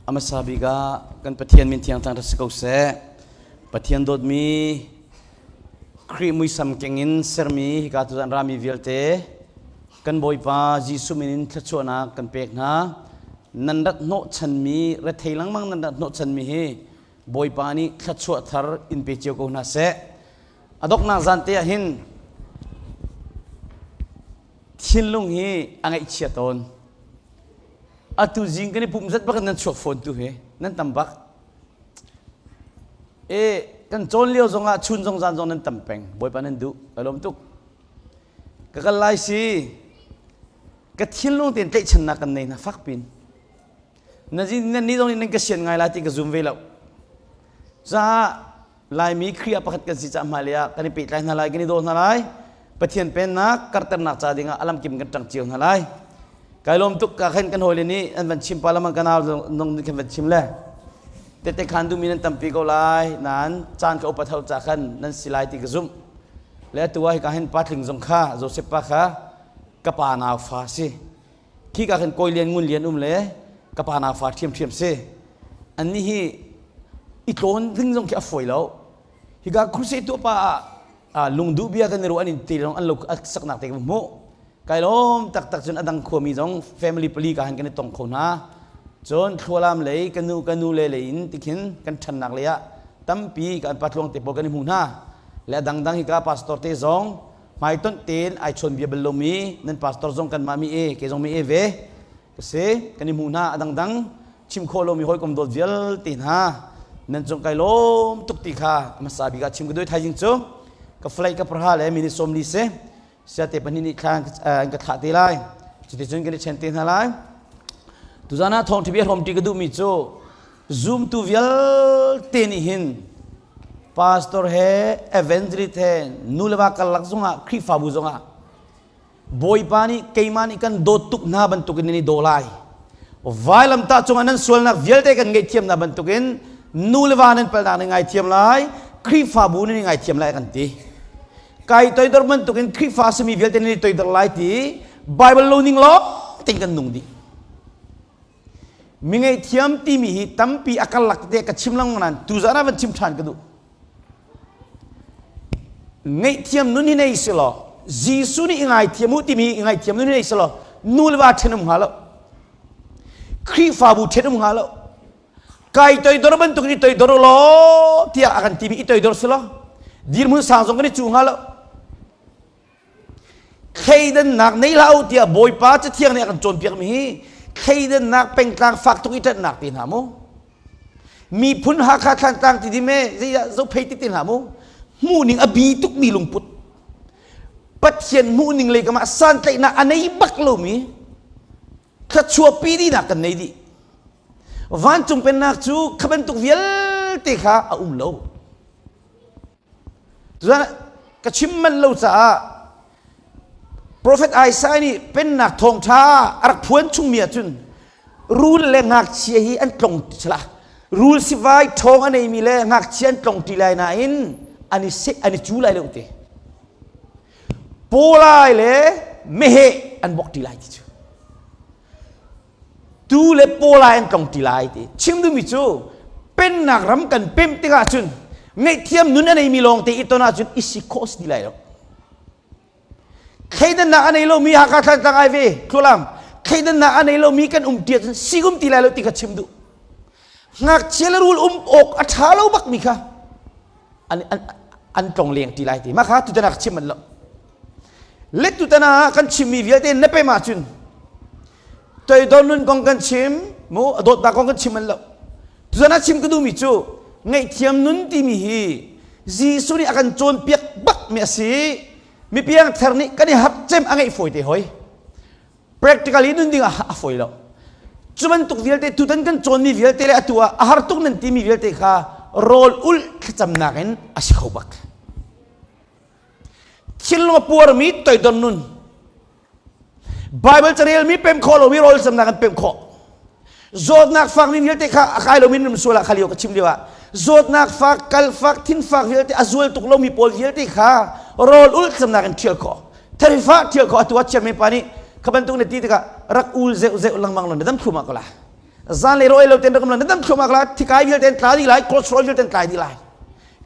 A hmasa bik ah kan Pathian min thiang thangṭhat si ko seh. Pathian dawtmi Khrih muisam keng in sermi hika tuzan rami vialte kan Bawipa Jesuh min in thluachuahnak kan pek hna. Nan rat hnawhchanmi rethei lengmang nan rat hnawhchanmi hi Bawipa nih thluachuah thar in pe cio ko hna seh. A donghnak zan te ah hin thinlung hi a ngaihchia tawn. Atu zing kan i pumh zat bak in nan chuak fawn tu hi nan tam bak. E kan cawn lio zong ah chun zong zan zong nan tam peng. Bawipa nan duh. Ka lawm tuk. Ka kal lai si. Ka thinlung tein tlaihchannak kan nei hna fak pin. Na nan ni zong nih nan ka sian ngai lai ti ka zum ve lo. Caah Laimi Khrih ah pakhat kan si caah hmailei ah kan i pehtlai hna lai, kan i daw hna lai. Pathian pennak karhternak ca dingah a lamkim kan ṭang cio hna lai. Kai lawm tuk ka khan kan hawile nih an van chim pa lamang ka nau nong nih khan van chim le tete khan duhmi nan tampi ko lai nain caan ka upat hau ca khan nan si lai ti ka zumh. Le atu ah hika hin pa tling zong kha Joseph pa kha ka pa nau fa si. Khi ka khan kawi lian ngun lian um le ka pa nau fa ṭhiamṭhiam si. Annih hi i tlawn ding zong khi a fawi lo. Hika crusade tuah pa ah lungduh bia kan i ruah an in te lawng an lo saknak te ka hmuh. Kai lawm taktak cun a dang khuami zong family pali ka han kan i tong kho hna. Cun thlualam lei ka nu ka nu le lei in tikhin kan ṭhannak lei ah tampi kan patluang te pawl kan i hmu hna. Le a dangdang hika pastor te zong hmaitonh tein ai chawn bia bal lomi nan pastor zong kanmah mi e ke zong mi e ve ka si kan i hmuh hna a dangdang chim khawh lomi hawikom dawt vialte hna nan cung kai lawm tuk ti kha hmasa bik ah chim ka duh thaizing cu ka flight ka praha le minute 40 si siate pahnih nih thla an ka thlah te lai cuticun kan i chen te hna lai tuzan ah thawngṭha bia hrawmṭi ka duhmi cu zumtu vialte nih hin pastor he evangelist he nu le va karlak zongah Khrihfabu zongah Bawipa nih keimah nih kan dawt tuk hna bantukin nan i daw lai. Vailamtah cungah nan sualnak vialte kan ngaihthiam hna bantukin nu le va nan palnak nan ngaithiam lai, Khrihfabu nan i ngaithiam lai kan ti. Kai toidor bantukin Khrihfa simi vialte nan i toidor lai ti Bible lo ning lawng tein kan nung dih. Mi ngaihthiam timi hi tampi a karlak tete ka chim lengmang nain tuzan ah van chim ṭhan ka duh. Ngaihthiam nun hi nei si law Jesuh nih i ngaithiam u timi i ngaithiam nun hi nei si law nu le va ṭhen um hnga lo. Khrihfabu ṭhen um hnga lo. Kai toidor bantuk in i toidor u law tiah a kan timi i toidor si law dirhmun sang zong kan i cu hnga lo. Thleidannak nei hlah u tiah Bawipa Cathiang nih a kan cawnpiakmi hi thleidannak pengtlang fak tuk i ṭanhnak ti hna mu. Miphun Hakha Thlantlang ti dim e zeidah zophei ti ti hna mu. Hmuhning a bi tukmi lungput. Pathian hmuhning lei kam ah santlaihnak a nei bak lomi thluachuahpi dihnak kan nei dih. Vancung pennak cu kha bantuk vialte kha a um lo. Cun ka chim manh lo caah Prophet Isaiah nih pennak thawngṭha a rak phuan chungmi ahcun rul le ngakchia hi an tlong salah rul sivai ṭhawng a neimi le ngakchia an tlong ṭi lai nain an i seh an i cu lai lo te pawlai le meheh an bok ṭi lai ti cu Tu le pawlai an tlong ti lai ti chim duhmi cu pennak ram kan pem tikah cun ngaihthiam nun a neimi lawng te i ton ahcun i si khawh si ti lai lo. Thleidannak a nei lomi Hakha Thlantlang ai ve Thlualam thleidannak a nei lomi kan um ti ahcun si um ti lai lo ti kha chim duh. Ngakchia le rul um awk a ṭha lo bakmi kha an, an, an tlong leng ti lai ti mah kha tutan ah ka chim manh lo. Le tutan ah kan chimmi vialte na pem ahcun toidor nun kong kan chim mu a dawtnak kong kan chim an lo tuzan ah chim ka duhmi cu ngaihthiam nun timi hi Jesuh nih a kan cawnpiak bak mi a si mi piangthar nih kan i harh cem a ngeih fawi te hoi practically nun ding ah a fawi lo cu bantuk vialte tutan kan cawnmi vialte le atu ah a har tuk nan timi vialte kha rawl ulh thlacamnak in a si kho bak thinlung a puarmi toidor nun Bible carelmi pem khawh lomi rawl camnak kan pem khawh. Zawtnak fakmi vialte kha a kai lomi num sual ah kha lio ka chim lio ah zawtnak fak, kal fak, thin fak vialte a zual tuk lomi pawl vialte kha rawl ul camnak in ṭhial khawh. Tharifa ṭhial khawh atu ah chairman pa nih kha bantuk na ti tikah rak ul zeuh zeuh lengmang lo na dam thlum ah ko la. Zan le roi lo ten rakam la na dam thluamak la thikai vialte tla di lai cholesterol vialte tlai di lai.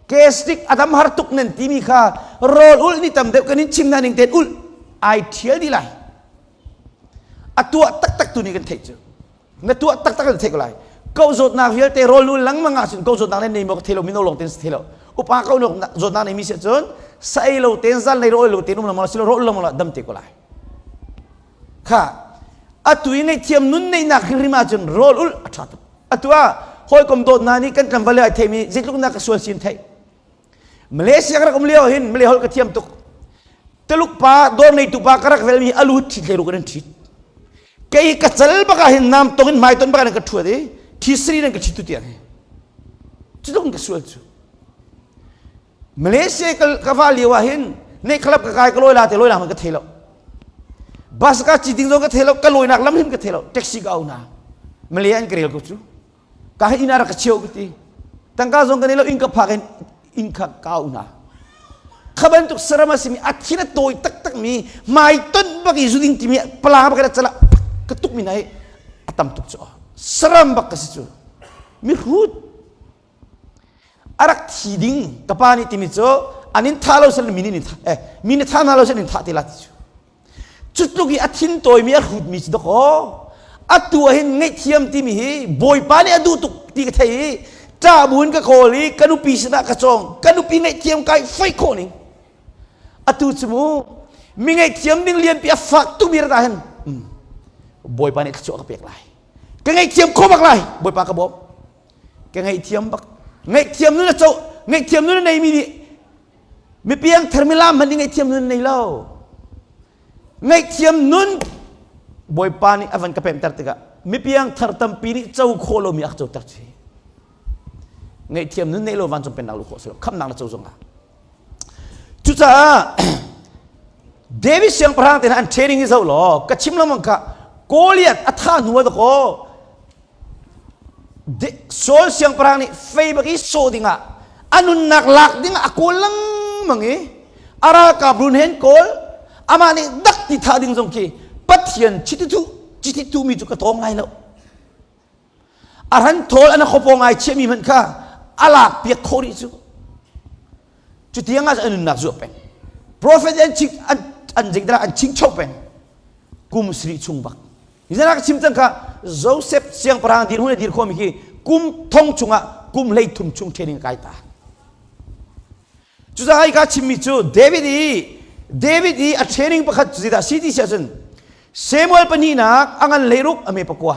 Gastric adam har tuk nan timi kha rawl ul ni tam deuh kan in chim na ning ten ul ai thial di lai. A tuah taktak tu nih kan theih cu. Na tuah taktak kan theih ko lai. Ko zawtnak vialte rawl ul lengmang ah cun ko zawtnak nan nei maw ka thei lo mino lawng ten si thei lo. Upa ko zawtnak nei mi si cun sa ei lo ten zan lei rawl lo ten um lo silo rawl lo dam te ko lai. Kha atu i ngaihthiam nun neihnak hrimhrim ahcun rawl ulh a ṭha tuk. Atu ah hawikom dawtnak nih kan tlangval ai theimi zeitluk na ka sual sin theih. Malaysia ka rak um lio hin Malay holh ka thiam tuk. Tuluk pa dawr neitu pa ka rak velmi alu ṭhit le ruk in an ṭhit. Kei ka cal bak ah hin nam tong in hmai ton bak in ka ṭhuat i thi sri in ka ṭhit tu tiang hi. Cutluk in ka sual cu. Malaysia ka va lio ah hin ne khalap ka kai ka lawi la te lawi la ka thei lo bus ka ci ding zong ka thei lo ka lawinak lam hin ka thei lo taxi ka au na Malay an ka rel ko cu ka hi ina rak ka cheu ka ti tangka zong ka nei lo inn ka phak in inn kha ka au na kha bantuk saram a simi a thin a tawi taktak mi mai ton bak i zuding timi pala bak in cala ka tuk mi nai a tam tuk cu saram bak ka si cu mi hrut A rak thi ding ka pa nih timi cu an in tha lo sel mi nih eh mi nih tha hna lo sel in thah te la ti cu. Cu tluk i a thin tawimi a hrutmi cu dakaw atu ah hin ngaihthiam timi hi Bawipa nih a duh tuk ti ka thei i ṭah buin ka kawl i ka nupi sinah ka cawng ka nupi ngaihthiam kai foih khawh ning atu cu mu mi ngaihthiam ding lianpi a fak tukmi rat ah hin Bawipa nih thluachuah ka pek lai ka ngaihthiam khawh bak lai Bawipa ka bawm Ka ngaihthiam bak. Ngaihthiam nun a co, ngaihthiam nun a neimi nih mipiang thermilam hmanh nih ngaihthiam nun nei lo. Ngaihthiam nun Bawipa nih a van ka pemter tikah mipiang thar tampi nih co khawh lomi a ka coter chi. Ngaihthiam nun nei lo vancung pennak luh khawh si lo. Khamnak na co zongah. Cucaah David siangpahrang te hna an training hi zoh law ka chim lengmang kha Goliath a thah hnu ah dakaw Saul siangpahrang nih fei bak i sawh dingah a nunnak lak dingah a kawl lengmang i a ralkap run he an kawl amah nih dak ti thah ding zong khi Pathian chititu chititu mi cu ka tawng lai lo a ran thawl an khuapaw ngai chiahmi hmanh kha a lak piak khawh rih cu cutiang ah an nunnak zuah peng prophet an ching an an zeidah an chingcho peng kum sarih chung bak Nizan ka chim cang kha Joseph siangpahrang dirhmun a dir khomi khi kum thong chungah kum 13 chung training kai ta. Cucaah hi ka chimmi cu David i David i a training pakhat cu zeidah si ti si ahcun Samuel pahnihnak a ngan 16 a me pakua.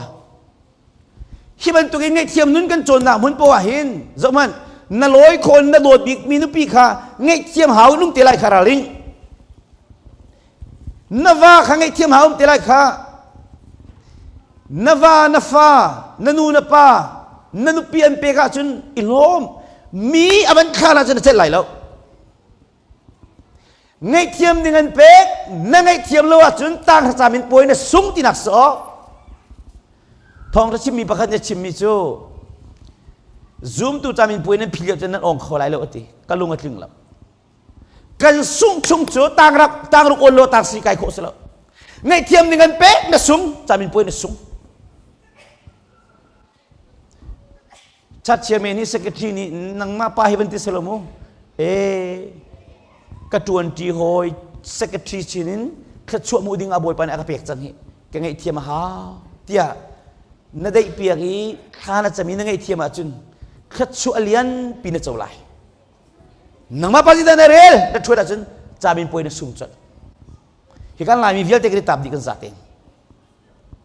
Hi bantukin ngaihthiam nun kan cawnnak hmun poah hin zohhmanh na lawi khawn na dawt bikmi nupi kha ngaihthiam hau nung te lai kha ralring. Na va kha ngaihthiam hau um te lai kha. Na va, na fa, na nu, na pa, na nupi an pek ahcun i lawm. Mi a van thla ahcun a celh lai lo. Ngaihthiam ding an pek, na ngaihthiam lo ahcun tang hra in puai na sung tinak si awk. Thawngtha chimmi pakhat nih a chimmi cu zumtu camin puai nan phil lio cun nan awng kho lai lo a ti. Ka lung a tling lo. Kan sungh chung cu tangrak tangruk awl lo tang si kai khawh si lo. Ngaihthiam ning an pek na sung camin puai na sung. Church chairman nih secretary nih nangmah pa hi van ti selo mu. E ka tuan ti hoi secretary chin in thluachuah mu ding a bawipa nih a ka pek cang hi ka ngaihthiam a hau tiah na deih piak i thla na cam i na ngaihthiam ahcun thluachuah lian pi na co lai. Nangmah pa zeidah na rel na ṭhuat ahcun camin puai na sung colh. Hi kan Laimi vialte kan i tap dih kan za tein.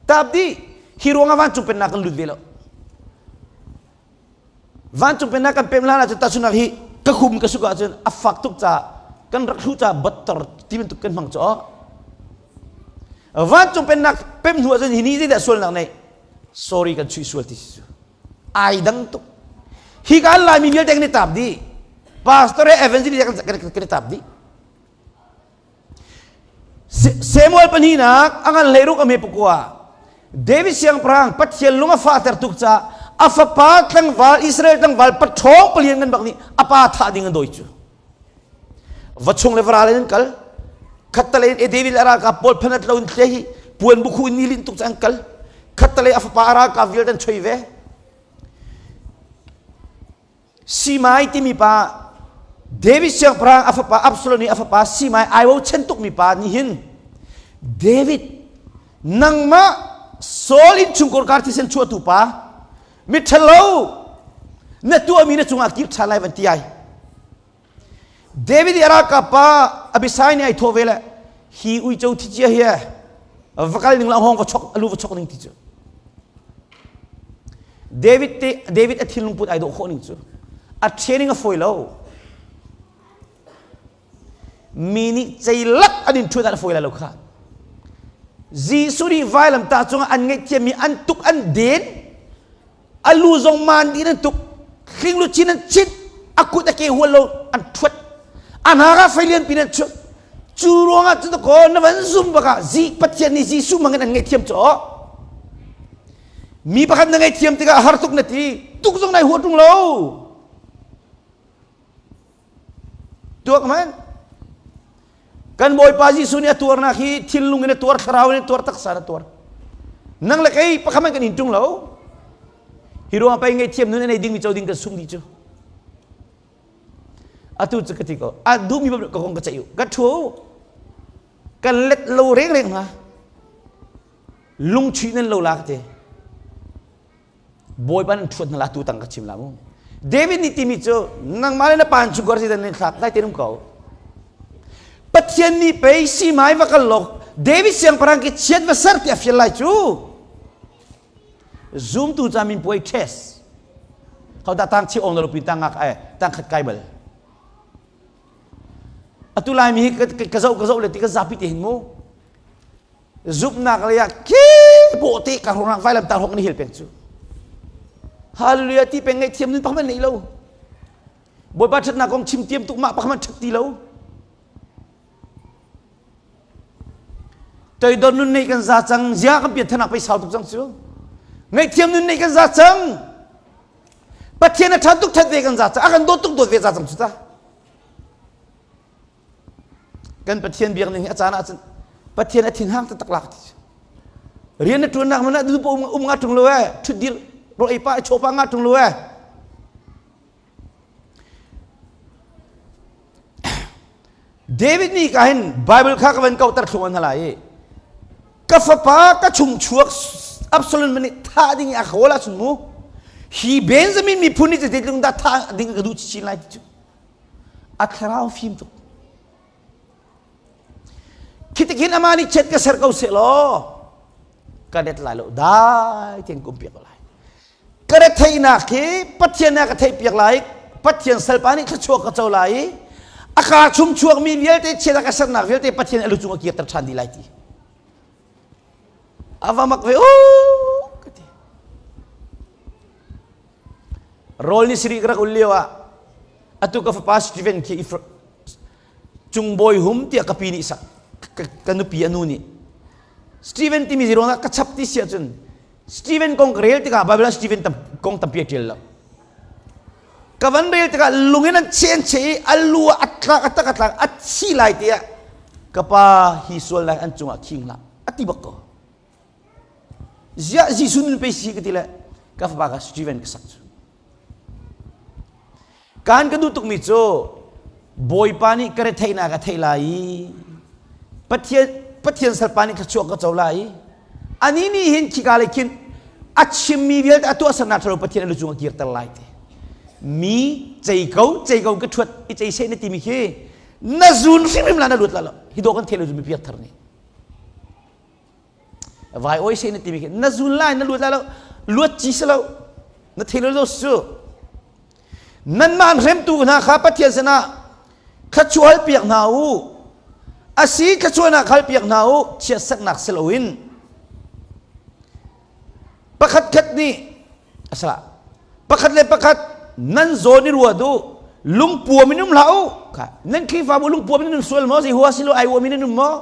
Tap dih hi ruangah vancung pennak kan lut ve lo. Vancung pennak kan pem hlan ahcun tahchunhnak hi ka khum ka suk ahcun a fak tuk ca kan rak hluh ca butter ti bantuk kan hmang cu Vancung pennak pem hnu ahcun hi ni zeidah sualnak nei sorry kan chuih sual ti si cu. Ai dang tuk. Hi kan Laimi vialte kan i tap dih. Pastor he evangelist kan i tap dih. Samuel pahnihnak a ngan 16 a hme pakua. David siangpahrang Pathian lung a fahter tuk caah a fapa tlangval Israel tlangval paṭhawng palian ngan bak nih a pa thah ding an dawi cu. Va chung le varal in an kal. Khattalei in e David le a ralkap pawl phanat lo in tle hi puan bukhu in ni linh tuk cu an kal. Khattalei a fapa a ralkap vialte an choi ve. Simai timi pa David siangpahrang a fapa Absalom nih a fapa Simai ai bochan tukmi pa nih hin David nangmah Saul innchungkhar kar thisen chuahtu pa miṭhalo na tuahmi na cungah kir ṭhan lai van ti ai. David i a ralkap pa Abishai nih ai thawh ve le hi uico thi cia hi va kal ning la hong va chok alu va chok ning ti cu David te David a thinlung put ai dawh khawh ning cu a training a fawi lo mi nih ceilak an in ṭhut an fawi lai lo kha Jesuh nih vailamtah cungah an ngaihthiammi an tuk an den a lu zong maan dih nan tuk hling luchin an chit a kut a ke hual lo an thuat a hna ka fei lian pin an chut cu ruangah cu ko na van zum baka zi pathian nih Jesuh mangin an ngaihthiam cu mi pakhat na ngaihthiam tikah har tuk na ti tuk zong nai huat tung lo Tuak hmanh. Kan Bawipa Jesuh nih a tuarnak hi thinlung in a tuar, thlarau in a tuar, taksa in a tuar. Nang le kei pakhat hmanh kan in ṭung lo. Hi ruangah pei ngaihthiam nun a nei dingmi co ding kan sung dih cu. Atu cu ka ti ko, a duhmi ka kong ka ceih u, ka ṭhu u. Kan let lo rengreng hna. Lungchuih nan lo la ka ti. Bawipa nan ṭhuat hna la tu tang ka chim la mu. David nih timi cu nangmah le na pa an chungkhar si dan nan thlak dai te um ko. Pathian nih pei simai va kal lok David siangpahrang ki chiat va ser ti a fial lai cu. Zumtu ca min puai test. Hau dah tang chi ong na lupin tang ngak ai tang khat kai bal. Atu lai mi hi ka zoh ka zoh le ti ka zapi te hin mu. Zumhnak lei ah khi bawhte ka hrong vailam tar hong ni hil peng cu. Hallelujah ti peng ngaihthiam nun pakhat nei lo. Bawipa ṭhatnak kong chim tiam tuk mah pakhat ṭhat ti lo. Toidor nun nei kan za cang zia kan pian thanak pei sau tuk cang cu. Ngaihthiam nun nei kan za cang. Pathian a ṭhat tuk ṭhat ve kan za cang. A kan dawt tuk dawt ve za cang cu ta. Kan Pathian biak ning hi a caan ahcun Pathian a thinhang taktak lak ti rian na ṭuannak man ah duh um, um nga ṭung lo eh ṭhut dir rawl ei pa chaw pa nga ṭung lo eh David nih ka hin Bible kha ka van kauter thlung an hala i ka fapa ka chung chuak Absalom nih thah ding i a kawl ahcun mu hi Benjamin miphun nih zeitluk dah thah ding ka duh chin lai ti cu A thlarau fim tuk. Khi tikhin amah nih chiat ka ser ko seh law ka let lai lo dai tein kum piak lai. Ka retheihnak hi Pathian nih a ka theih piak lai Pathian salpa nih thluachuah ka co lai i a kaa chung chuakmi vialte chiat a ka sernak vialte Pathian a lu cung a kirter ṭhan dih lai ti. A va mak ve u ka ti. Rawl ni sarih ka rak ul lio ah atu ka fapa Stephen khi Cungbawi hum tiah ka pi nih sak ka nupi a nu nih Stephen timi ziruang ah ka chap ti si ahcun Stephen kong ka rel tikah Bible ah Stephen tam, kong tampi a ṭial lo. Ka van rel tikah lung in an cheh an cheh i a lu ah a tlak a tak a tlak a thi lai tiah ka pa hi sualnak an cungah khing hlah a ti bak ko. Ziah Jesuh nun pei si ka ti le ka fapa ka Stephen ka sak cu. Kan ka duh tukmi cu Bawipa nih ka retheihnak a theih lai i Pathian Pathian salpa nih thluachuah ka co lai i ani nih hin khika lei khin a chimmi vialte a tuahsernak ṭhalo Pathian a lu cung a kirter lai ti. Mi cei ko cei ko ka ṭhuat i cei seh na timi khi na zun hrimhrim la na luat la lo hi dawh kan thei lo zu mi piak thar nih Vai oi se na timi khi na zun lai na luat lai lo luat ci si lo na thei lo lo su nanmah an hremtu hna kha Pathian sinah thluachuah piak hna u asi thluachuahnak hal piak hna u chiatsaknak si loin pakhat khat nih asala pakhat le pakhat nan zawn i ruat u lungpuam in um hlah u nan Khrihfabu lungpuam in um sual maw zei hua si lo ai uam in um maw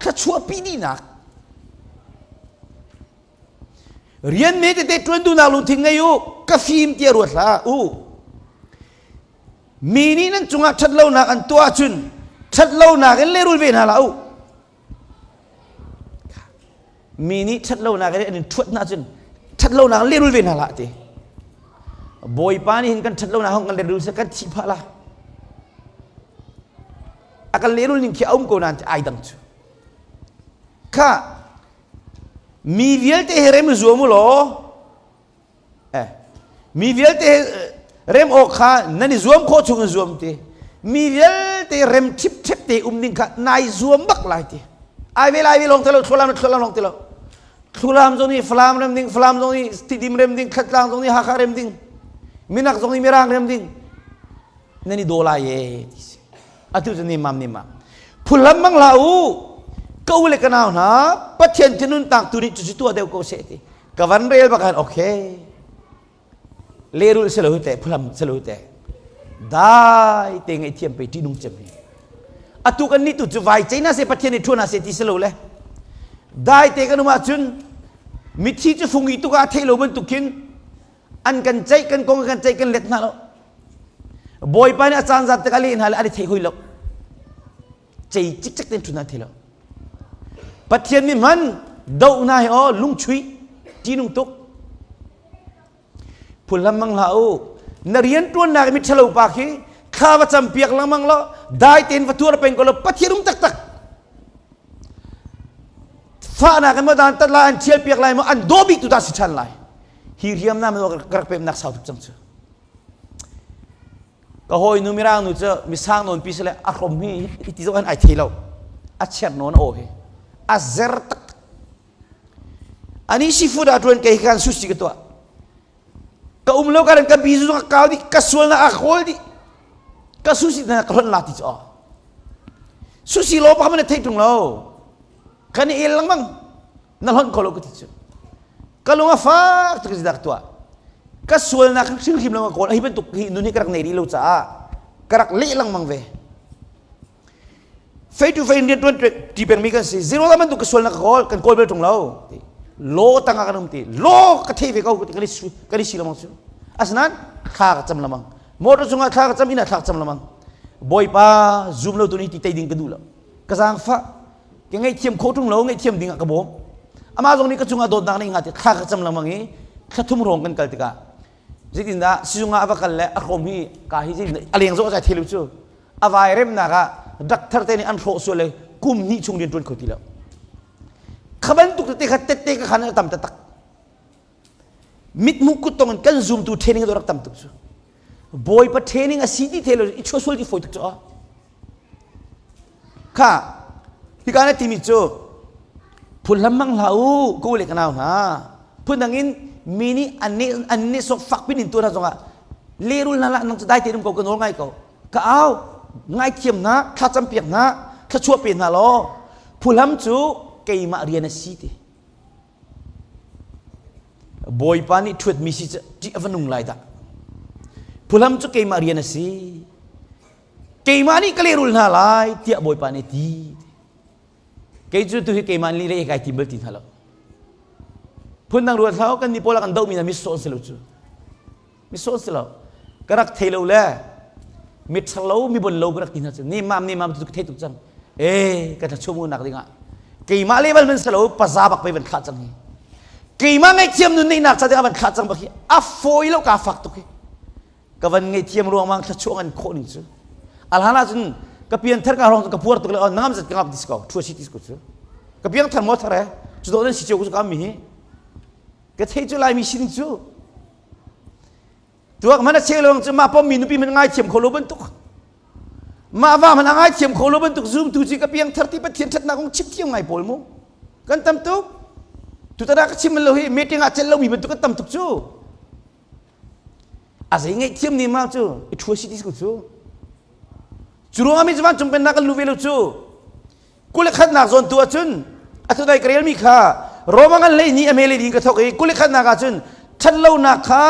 thluachuahpi dihnak rian me tete ṭuan duhnak lungthin ngei u ka fim tiah ruat hlah u mi nih nan cungah ṭhatlonak an tuah ahcun ṭhatlonak in lehrul ve hna hlah u. Mi nih ṭhatlonak in an in ṭhuat hna cun ṭhatlonak lehrul ve hna hlah ti. Bawipa nih hin kan ṭhatlonak hong kan lehrul seh kan thih phah la. A kan lehrul ning khi a um ko nain ai dang cu. Kha mi vialte he rem zuam u law Eh, mi vialte rem awk kha nan i zuam khawh chung in zuam ti. Mi vialte rem ṭhipṭhep te um ding kha nai zuam bak lai ti. Ai ve lai ve lawng te lo, thlualam thlualam lawng te lo. Thlualam zong nih Falam rem ding, Falam zong nih Tidim rem ding, Khatlang zong nih Hakha rem ding, Minak zong nih Mirang rem ding. Nan i daw lai e ti si. Atu cu nemam nemam. Phullam mang hlah u. Ka u le ka nau hna, Pathian thinun tak tu nih cucu tuah deuh ko seh ti. Ka van rel bak han okay. Lerul se lo te phulam se lo te. Dai te ngai thiam pe ti nung cem hi. Atu kan ni tu cu vai cheina se Pathian ni thuna se ti se lo le. Dai te kan um cun mithi cu fungi tu ka thei lo bantuk khin an kan ceih kan kong kan ceih kan let hna lo. Bawipa nih a caan zat te ka leh hna le an i thei hoi lo. Cei cikcek ten thun an thei lo. Pathian mi hman do hna hi aw lungchuih ṭihnung tuk. Phullam mang hlah u. Na rian ṭuannak mi ṭhalo pa khi thla va cam piak lengmang lo dai tein va tuar peng ko lo Pathian um taktak. Fahnak in maw dan tat lai an ṭhial piak lai maw an daw bik tu dah si ṭhan lai. Hi hriamnam ka rak pemnak sau tuk cang cu. Ka hawinu mirang nu cu misang nawn pi sile a hrom hi hi ti zong ai thei lo. A chiat nawn a aw hi. A zer tak. Ani seafood ah tuan kei kan sushi ka tuah. Ka um lo kan ka bi zu ka kau di ka sual na a kawl di. Ka sushi na ka hon la ti chu. Sushi lo pa man thei tung lo. Kan i el lengmang. Na hlonh kho lo ka ti cu. Ka lung a fak tuk dak tuah. Ka sualnak hrimhrim lo ka kawl. Hi bantuk hi nun hi ka rak nei rih lo caah ka rak leh lengmang ve. Fei tu fei rian tuan ti pengmi kan si. Zero la bantuk ka sualnak ka kawl kan kawl bel tung lo. Lo tangah kan um ti. Lo ka thei ve ko kan i kan i si lamang cu. Asinain thla ka cam lamang. Motor cungah thla ka cam inn ah thla ka cam lamang. Bawipa zum lo tu ni ti tei ding ka duh lo. Ka zaangfah ka ngaihthiam khawh ṭung lo ngaihthiam ding ah ka bawm amah zong nih ka cungah dawtnak nei hnga ti thla ka cam lengmang i thla thum hrawng kan kal tikah zeitindah sizung ah a va kal le a hrawm hi ka hi zeitindah a leng zawh a thei lo cu a vai remnak ah doctor te nih an hrawh sual le kum hnih chung rian ṭuan kho ti lo kha bantuk tete kha tette ka khan a tam taktak mithmuh kuttong in kan zumtu training a rak tam tuk cu Bawipa training a si ti the lo i chuah sual ti fawi tuk cu kha hika na timi cu phullam mang hlah u ka u le ka nau hna phundang in mi nih an nih an nih sok fak pin in tuah hna zongah lehrul hna lah nang cu dai te um ko ka nawl ngai ko ka au ngaithiam hna thlacam piak hna thluachuah pe hna law phulham cu keimah rian a si ti Bawipa nih ṭhuatmi si cu ṭih a va nung lai dah. Phuhlam cu keimah rian a si. Keimah nih ka lehrul hna lai tiah Bawipa nih ti. Kei cu tu hi keimah nih le kai tim bal ti hna lo. Phundang ruat hlah kan nih pawl ah kan dohmi hna misawh si lo cu. Misawh si lo. Ka rak thei lo le mi ṭhalo mi bon lo ka rak ti hna cu nemam nemam tu ka thei tuk cang. Eh ka thlachuam nak dingah keimah level man si lo paza bak pei van thlah cang hi. Keimah ngaihthiam nun neihnak ca dingah van thlah cang bak hi a fawi lo ka fak tuk hi. Ka van ngaihthiam ruangmang thlachuah ngan khawh ning cu. Alhan ahcun ka pian thar ka hrawng ka puar tuk le on nangam zat ka ngap dis ko thua si tis ko cu. Ka piang thar mo thar e cu do nan si cio ko cu ka mi hi. Ka thei cu laimi sin cu tuak hmanh a cheu lawng cu mah pommi nupi hmanh ngaithiam kho lo bantuk mah va hmanh a ngaithiam kho lo bantuk zumtu ci ka piang thar ti pathian ṭhatnak kong chim thiam ngai pawl mu kan tam tuk tutan ah ka chim lo hi meeting ah celh lomi bantuk kan tam tuk cu a zei ngaihthiam ni ma cu i ṭhua si ti cu cu ruangah mi cu vancung pennak kan lu ve lo cu 21nak zawn tu ahcun atu dai ka relmi kha Roma ngan hlei ni a mele ding ka thok i 21nak ahcun ṭhatlonak kha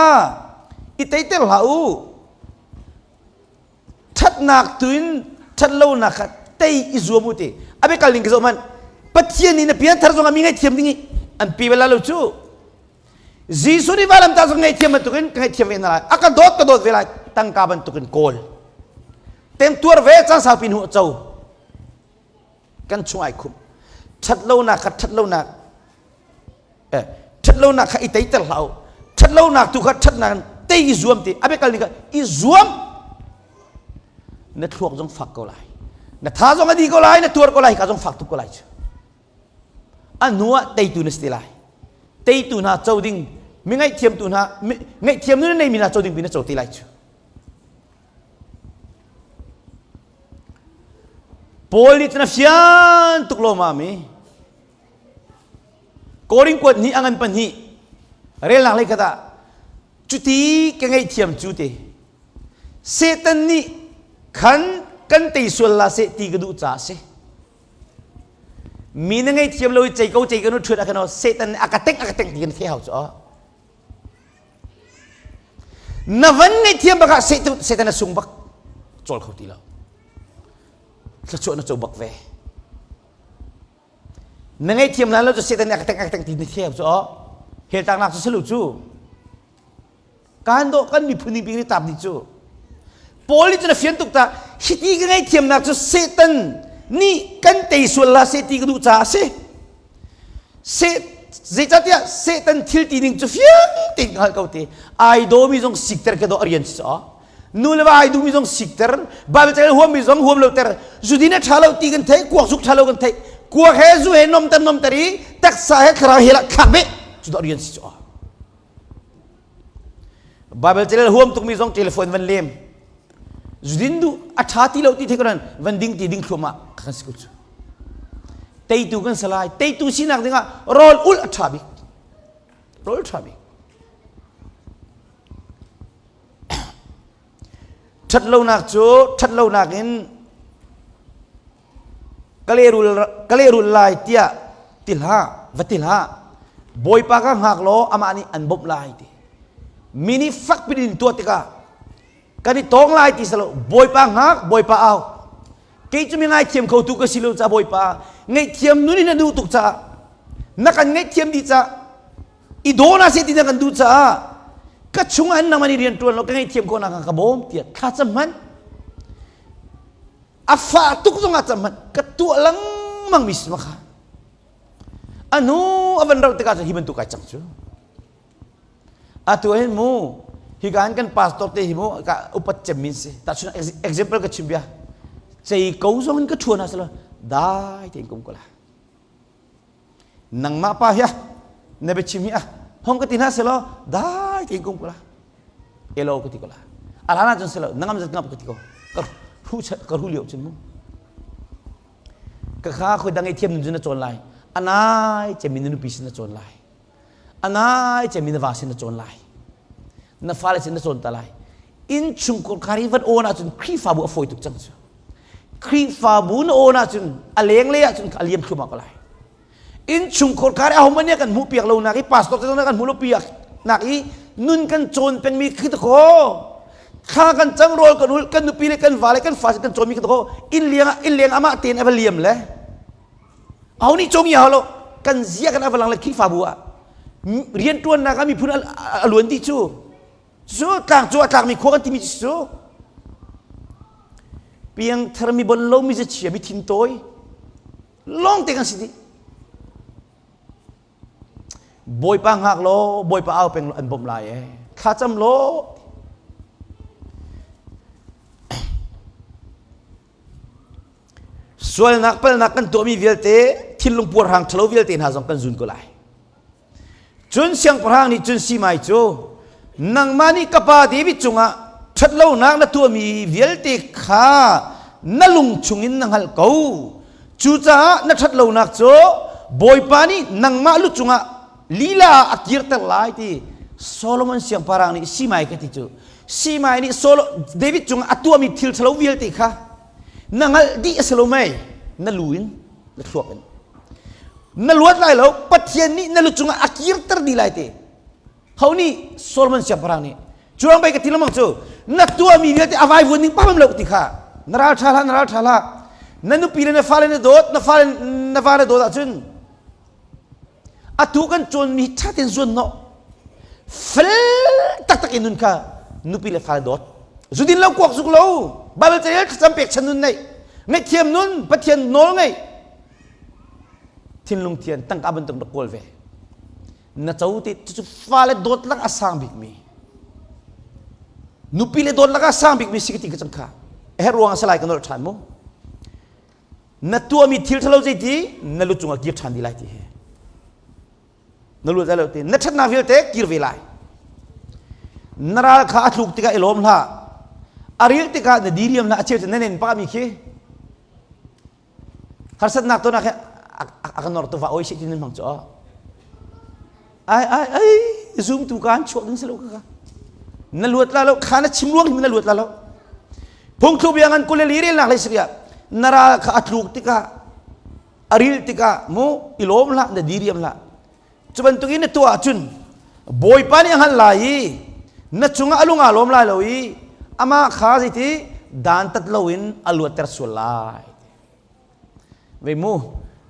i teiter hlah u ṭhatnak tu in ṭhatlonak kha tei i zuam u ti a biakal ning ka zoh hmanh Pathian nih na pianthar zong ah mi ngaihthiam ding i an pi bal lo cu Jesuh nih vailamtah zong ngaihthiam bantukin ka ngaihthiam ve hna lai a ka dawt ka dawt ve lai tangka bantukin kawl temtuar ve caan saupi hnu a co kan chung ai khumh ṭhatlonak kha ṭhatlonak. Ṭhatlonak kha i teiter hlah u. Ṭhatlonak tu kha ṭhatnak in tei i zuam ti. A biakal ning kha i zuam. Na thluak zong fak ko lai. Na tha zong a di ko lai, na tuar ko lai, ka zong fak tuk ko lai cu. A hnu ah teitu na si te lai. Teitu hna co ding, mi ngaihthiamtu hna, ngaihthiam nu na neimi hna co ding pi na co te lai cu. Paul nih cun a fian tuk lawmami Korin kuat hnih a ngan pahnih relnak lei khat ah cuti ka ngaihthiam cu te Satan nih khan kan tei sual la seh ti ka duh caah si. Mi na ngaihthiam lo i cei ko cei ko nu ṭhuat ah khan Satan nih a ka tengh a ka tengh ti kan thei hau cu. Na van ngaihthiam bak ah Satan a sung bak cawl kho ti lo. Thluachuah na co bak ve. Na ngaihthiam lan lo cu Satan nih a ka tengh a ka tengh ti na thiam cu hell tlaknak cu si lo cu. Kan dawh kan miphun ning pi tap dih cu. Paul nih cun a fian tuk ta hiti ka ngaihthiamnak cu Satan nih kan tei sual la seh ti ka duh caah a si. Se zeicahtiah Satan thil ti ning cu fiang tein ka hngalh ko te. Ai dawmi zong sikter ka dawh a rian si caah. Nu le va ai duhmi zong sikter, Bible ca huammi zong huam lo ter, zudin a ṭha lo ti kan theih, kuak zuk ṭha lo kan theih. Kuak he zu he nomter nomter i taksa he thlarau he lah thlak beh cu dah rian si caah. Bible carel huam tukmi zong telephone van lem. Zudin duh a ṭha ti lo ti thei ko van ding ti ding thluahmah kan si ko cu. Teitu kan si lai. Teitu sinak dingah rawl ulh a ṭha bik. Rawl ṭha bik. Ṭhatlonak cu ṭhatlonak in ka lehrul lai tiah ti hlah, va ti hlah. Bawipa ka hngak law amah nih an bawmh lai ti. Mi nih fak piin in tuah tikah kan i tawng lai ti silo Bawipa hngak, Bawipa au. Kei cu mi ngaithiam kho tu ka si lo ca Bawipa ngaihthiam nun in na duh tuk caah na kan ngaihthiam dih caah i daw na se ti na kan duh caah ka chungah in nangmah nih rian ṭuan law ka ngaihthiam khawhnak ka bawm tiah thla cam hmanh. A fah tuk zongah cam hmanh ka tuah lengmang mi si kha. A hnu a van rauh tikah cun hi bantuk ai cang cu. Atu hin mu hika hin kan pastor te hi mu ka upat cem min si. Tahchun example ka chim bia. Cei ko zong in ka ṭhuan ha selo dai tein kum ko la. Nangmah pa hi na biachim hi a hong ka ti hna selaw dai tein kum ko la elo ka ti ko la a hlan ahcun selaw nangam zat ngap ka ti ko ka hu ka hu lio cun mu ka kha khoi dang i thiam nun cun na cawn lai anai cemi na nupi sin na cawn lai anai cemi na va sin na cawn lai na fale sin na cawn ta lai innchungkhar khar hi van awn ahcun Khrihfabu a fawi tuk cang cu Khrihfabu na awn ahcun a lenglei ahcun a liam thluahmah ko lai innchungkhar khar i ahohmanh nih kan hmuh piak lo nak i pastor te zong nih kan hmuh lo piak nak i nun kan cawn pengmi khi ta kaw thla kan cam rawl kan ul kan nupi le kan va le kan fa kan cawnmi khi ta kaw inn liang ah inn leng amah tein a va liam le aho nih cawng ya lo kan zia kan a va lang le Khrihfabu ah rianṭuannak ah miphun a luan dih cu Cu tlang cu a tlakmi khua kan timi cu piangthar mi bon lo mi chia mi thin tawi lawng te kan si dih. Bawipa hngak law Bawipa au peng law an bawmh lai ee. Thlacam law sualnak palnak kan tuahmi vialte thinlung puarhrang ṭhalo vialte hna zong kan zun ko lai. Cun siangpahrang nih cun Simai cu nangmah nih ka pa David cungah ṭhatlonak na tuahmi vialte kha na lung chungin na hngalh ko. Cucaah na ṭhatlonak cu Bawipa nih nangmah lu cungah lila ah a kirter lai ti Solomon siangpahrang nih Simai ka ti cu. Simai nih Solo David cungah a tuahmi thil ṭhalo vialte kha na hngalh dih a si lo mei na lu in na thluak in na luat lai lo Pathian nih na lu cungah a kirter dih lai te ho nih Solomon siangpahrang nih cuang bei ka ti lengmang cu na tuahmi vialte a vaivuan ning pam lo ti kha na ral ṭha hlah na ral ṭha hlah na nupi le na fale na dawt na fale na va na dawt ahcun atu kan cawnmi ṭha tein zuan hnawh fel taktak in nun kha nupi le fale dawt zudin lo kuak zuk lo Bible carel thlacam pek chan nun neih ngaihthiam nun Pathian nawl ngeih thinlung thian tangka bantuk rak kawl ve. Na co ti cucu fale dawt lak a sang bikmi nupi le dawt lak a sang bikmi si ka ti ka cang kha. A herh ruang a si lai ka nolh ṭhan mu. Na tuahmi thil ṭhalo zeiti na lu cungah kir ṭhan dih lai ti hi. Na lu lo ti na ṭhatnak vialte kir ve lai. Na ral kha a tluk tikah i lawm hlah. A ril tikah na diriam hlah a cheu cu na nen pahmi khi harsatnak tunak he a kan nor tu va oi si tin hmang chu ai ai ai zoom tu kan chuak ding selo ka na luat la lo kha na chim ruang na luat la lo phungthlu bia ngan kule li rel nak le siria na ral kha a tluk tikah a ril tikah mu i lawm hlah na diriam hlah Cu bantukin na tuah ahcun Bawipa nih a hngalh lai i na cungah a lung aa lawm lai lo i amah kha zeiti dantat loin a luatter sual lai. Vei mu,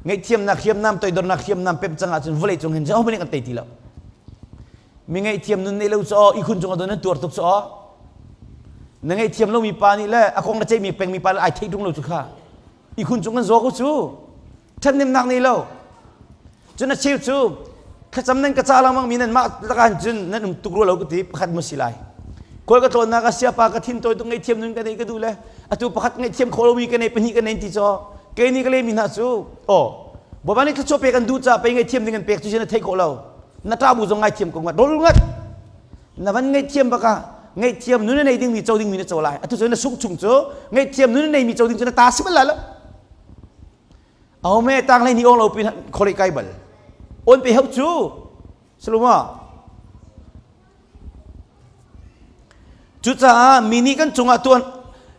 ngaihthiamnak hriamnam toidornak hriamnam pem cang ahcun vawlei cung hin ahohmanh nih kan tei ti lo. Mi ngaihthiam nun nei lo cu aw ihkhun cungah don nan tuar tuk cu aw. Na ngaihthiam lomi pa nih le a kong na ceihmi pengmi pa le ai theih ṭung lo cu kha. Ihkhun cung kan zaw ko cu. ṭhathnemnak nei lo. Cun a cheu cu thlacam nan ka ca lengmang mi nan mah lakah cun nan um tuk rua lo ka ti pakhat mu si lai. Kawl ka tlawnnak ah siapa ka thin tawi tuk ngaihthiam nun ka nei ka duh le atu pakhat ngaihthiam kho lomi ka nei pahnih ka nei ti caw kei nih ka lemi hna cu aw Bawipa nih thluachuah pek an duh caah pei ngaihthiam ding an pek cu na theih khawh lo na ṭah bu zong ngaithiam ko ngat rol ngat na van ngaihthiam bak ah ngaihthiam nun a nei dingmi co dingmi na co lai atu cu na sungh chung cu ngaihthiam nun a neimi co ding cu na ta si bal lai lo Aho me tang hlei ni ong lo pin khole kai bal. On pe hau cu. Saluma. Cucaah mi nih kan cungah tuan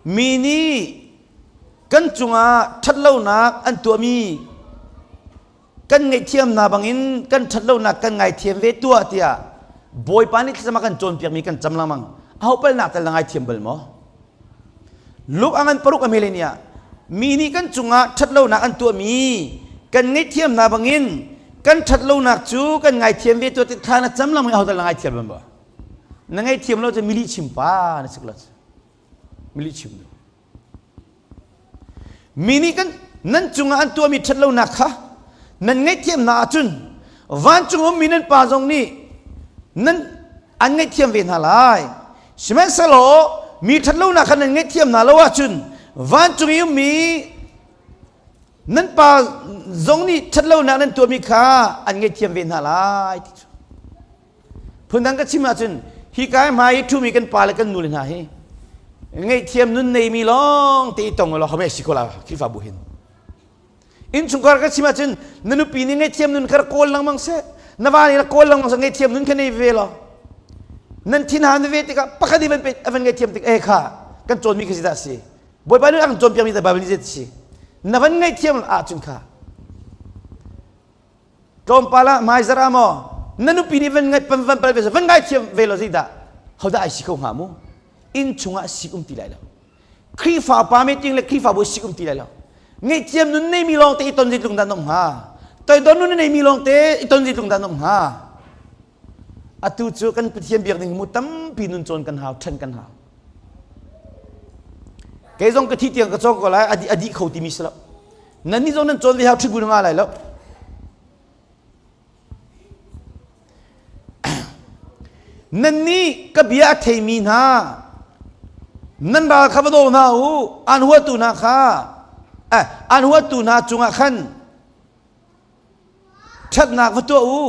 mi nih kan cungah ṭhatlonak an tuahmi kan ngaihthiam hna bangin kan ṭhatlonak kan ngaithiam ve tuah tiah Bawipa nih thlacam a kan cawnpiakmi kan cam lengmang. Aho palnak tal na ngaithiam bal maw? Luke a ngan paruk a hmele ni ah mi nih kan cungah ṭhatlonak an tuahmi kan ngaihthiam hna bangin kan ṭhatlonak cu kan ngaithiam ve tuah tik thla na cam lengmang i ahodah na ngaithiam bal maw? Na ngaihthiam lo cu mi lihchim pa na si ko mi lihchim nu. Mi nih kan nan cungah an tuahmi ṭhatlonak kha nan ngaihthiam hna ahcun vancung ummi nan Pa zong nih nan an ngaihthiam ve hna lai. Sihmanhsehlaw mi ṭhatlonak kha nan ngaihthiam hna lo ahcun vancung i ummi nan Pa zong nih ṭhatlonak nan tuahmi kha an ngaihthiam ve hna lai ti cu. Phundang ka chim ahcun hika hmai i ṭhumi kan pa le kan nu le hna hi ngaihthiam nun neimi lawng te i tong law hame si ko la Khrihfabu hin. Innchungkhar ka chim ahcun na nupi nih ngaihthiam nun kha kawl lengmang seh na va nih kawl lengmang seh ngaihthiam nun kha nei ve law nan thin han ve tikah pakhat i van pe a van ngaihthiam tik eh kha kan cawnmi kha si dah si Bawipa nih a kan cawnpiakmi dah Bible nih zei si na van ngaihthiam ahcun kha Tlawmpal ah hmaizarh ah maw na nupi nih van ngai van pal ve van ngaithiam ve lo zeidah hodah ai si kho hnga mu inn chungah sik um ti lai lo Khrihfa pa meeting le Khrihfabu sik um ti lai lo ngaihthiam nun neimi lawng te i ton zeitlung dah nom hnga toidor nun neimi lawng te i ton zeitlung dah nom hnga atu cu kan Pathian biak ding mu tampi nun cawn kan hau ṭhan kan hau kei zong ka thi tiang ka cawng ko lai a dih kho timi si lo nan nih zong nan cawn ve hau ṭhit bu na nga lai lo nan nih ka bia a theimi hna nan ral kha va daw hna u an huatu hna kha eh, an huatu hna cungah khan ṭhatnak va tuah u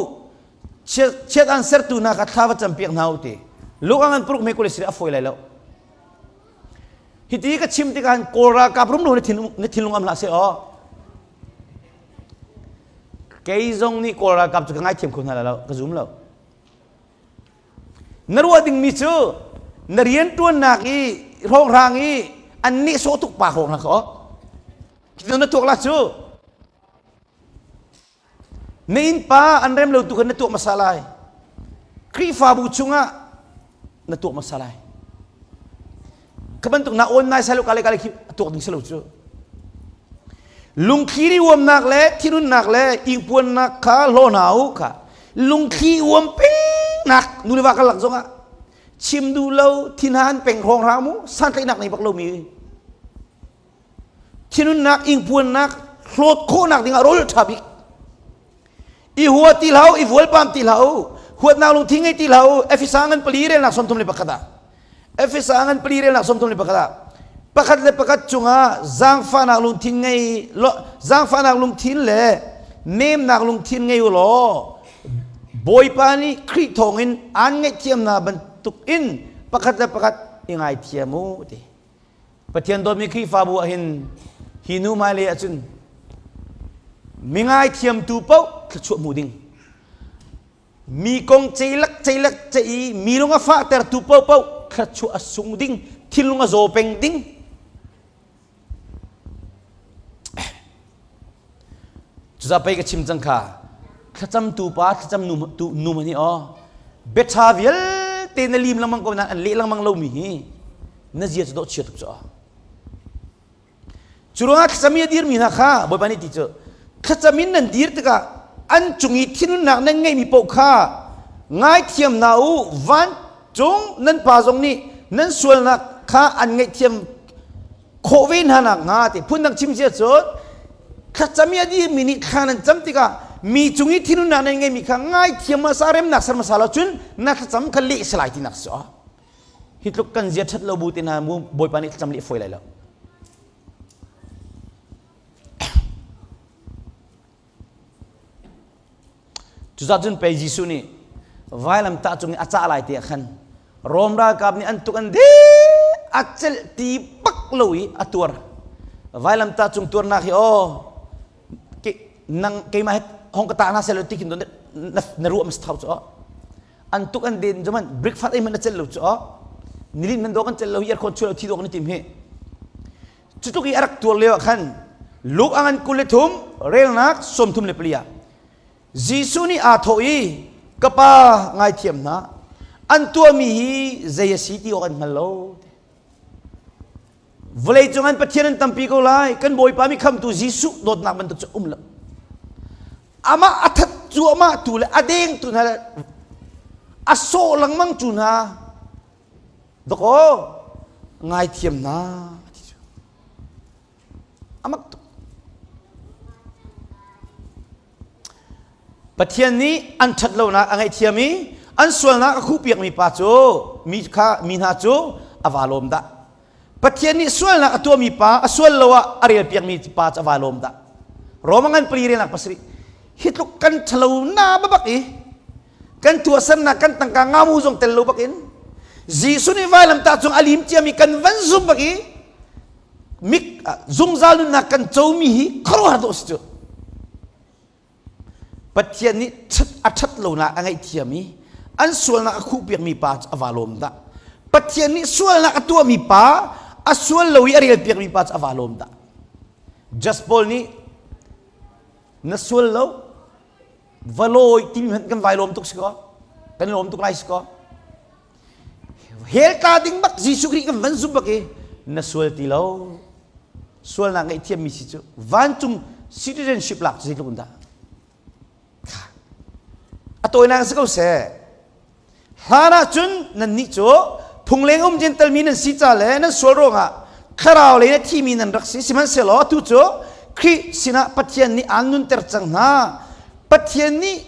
chiat an sertu hna kha thla va campiak hna u ti luk ang an puruk me kule sir a fawi lai lo Hiti ka chim tikah hin Kawl ralkap rumro na thin na thinlung am hlah seh aw. Kei zong nih Kawl ralkap cu ka ngaithiam kho hna lai lo, ka zum lo. Na ruah dingmi cu na rianṭuannak i hrawnghrang i an nehsawh tuk pa hrawnghrang kha aw. Na tuak la cu. Na innpa an rem lo tu kha na tuah hmasa lai. Khrihfabu chungah na tuah hmasa lai. Kha bantuk na awn nai sai lo kale kale khi tuak ding si lo cu. Lungthli ri uamnak le thinunnak le ingpuannak kha hlaw hna u kha lungthli uam pengnak nu le va karlak zongah chim duh lo thinhan peng hrawng hram u santlaihnak nei bak lomi Thinunnak ingpuannak hlawt khawhnak dingah rawl ṭha bik. I hua ti hlah u, i vualpam ti hlah u, huatnak lungthin ngei ti hlah u. Efesa ngan pali relnak 31 ah. Efesa ngan pali relnak 31 ah. Pakhat le pakhat cungah zaangfahnak lungthin ngei lo, zaangfahnak lungthin le nemnak lungthin ngei u law Bawipa nih Khrih thawngin aan ngaihthiamnak bantuk in pakhat le pakhat i ngaithiam u ti. Pathian dawtmi Khrihfabu ah hin hi nu hmailei ahcun mi ngaithiamtu paoh thluachuah hmu ding. Mi kong ceilak ceilak ceih i mi lung a fahtertu paohpaoh thluachuah a sung ding, thinlung a zaw peng ding. Cucaah pei ka chim cang kha thlacamtu pa thlacam nu tu nu man hi aw biaṭha vialte na lim lengmang ko nain an leh lengmang lomi hi na zia cu dawh chia tuk cu aw. Cu ruangah thlacam i a dirmi hna kha Bawipa nih ti cu thlacam in nan dir tikah an cung i thinhunnak nan ngeihmi paoh kha ngaithiam hna u vancung nan pa zong nih nan sualnak kha an ngaihthiam khawh ve hna nakhnga ti phundang chim sia cun thlacam i a dirmi nih thla nan cam tikah mi cung i thinhunnak nan ngeimi kha ngaithiam hmasa remnak ser hmasa lo cun na thlacam kha leh si lai tinak si hi tluk kan zia ṭhat lo bu te hna mu bawipa nih thlacam leh fawi lai lo Cucaah cun pei Jesuh nih vailamtah cung i a cah lai te ah khan Rom ralkap nih an tuk an de a celh ti bak lo i a tuar. Vailamtah cung tuarnak hi aw nang keimah he hong ka tah hna seh ti khin na, na ruah mas thau cu aw. An tuk an den cu man breakfast ei man na celh lo cu aw. Nilin man do kan celh lo hi aircon chuah lo thi do kan i tim hi. Cutluk i a rak tuar lio ah khan Luke a ngan 23 relnak 34 ah Jesuh nih aa thawh i ka pa ngaithiam hna an tuahmi hi zei a si ti awk an hngal lo. Vawlei cung an Pathian an tampi ko lai kan Bawipa mi khamtu Jesuh dawtnak bantuk cu um lo. Amah a that cuahmah tu le a dengtu hna le a sawh lengmang tu hna Dakaw ngaithiam hna ti cu. Amak tuk. Pathian nih an ṭhat lonak a ngaihthiam i an sualnak a khuhpiakmi pa cu mi kha mi hna cu a vaa lawm dah. Pathian nih sualnak a tuahmi pa a sual lo ah a relpiakmi pa cu a vaa lawm dah. Roma ngan pali relnak pasarih hi tluk kan ṭhalo na babak i kan tuahsernak kan tangka ngamu zong tel lo bakin Jesuh nih vailamtah cung a lim ciami kan van zum bak i mik zungzal nunnak kan comi hi khuaruahhar dawh si cu Pathian nih a ṭhat lonak a ngaihthiam i an sualnak a khuhpiakmi pa cu a va lawm dah Pathian nih sualnak a tuahmi pa a sual lo i a relpiakmi pa cu a va lawm dah Just Paul nih na sual lo va lawi timi hmanh kan vai lawm tuk si kaw kan lawm tuk lai si kaw hell tla ding bak Jesuh Khrih kan van zum bak i na sual ti lo sualnak ngaihthiam mi si cu vancung citizenship lak cu zeitluk in dah a tawinak si ko seh Hlan ahcun nannih cu phungleng um Jentail mi nan si ca le nan sual ruangah thlarau lei na thimi nan rak si. Sihmanhsehlaw atu cu Khrih sinah Pathian nih aan nunter cang hna. Pathian nih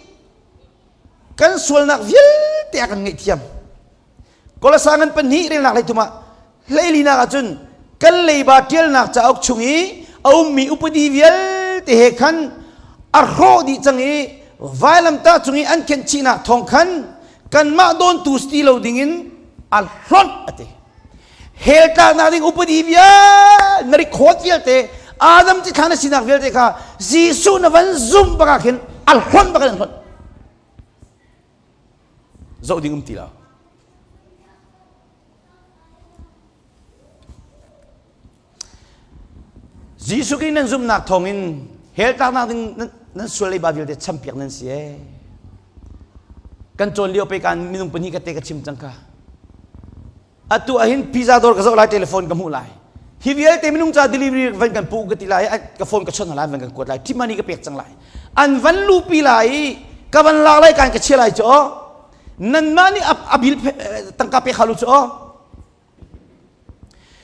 kan sualnak vialte a kan ngaihthiam. Kolasa ngan pahnih relnak lei thum ah hleilinak ahcun kan leiba ṭialnak cauk chung i a ummi upadi vialte he khan a hrawh dih cang i vailamtah cung i an khenhchihnak thawng khan kanmah dawntu si ti lo dingin a hlonh a ti. Hell tlaknak ding upadi vialte na record vialte Adam cithlah na sinak vialte kha Jesuh na van zumh bak ah khin a hlonh bak in an hlonh. Zoh ding um ti lo. Jesuh Khrih nan zumhnak thawngin hell tlaknak ding nan sual leiba vialte champiak nan si ee. Kan cawn lio pe kan minung pahnih ka te ka chim cang kha. Atu ahhin pizza dawr ka zoh lai telephone ka hmuh lai. Hi vialte minung ca delivery van kan pu ka ti lai ka phone ka chawnh lai van kan kuat lai tip money ka pek cang lai. An van lupi lai i ka van lak lai kan ka chia lai cu nanmah nih a bil tangka pek halu cu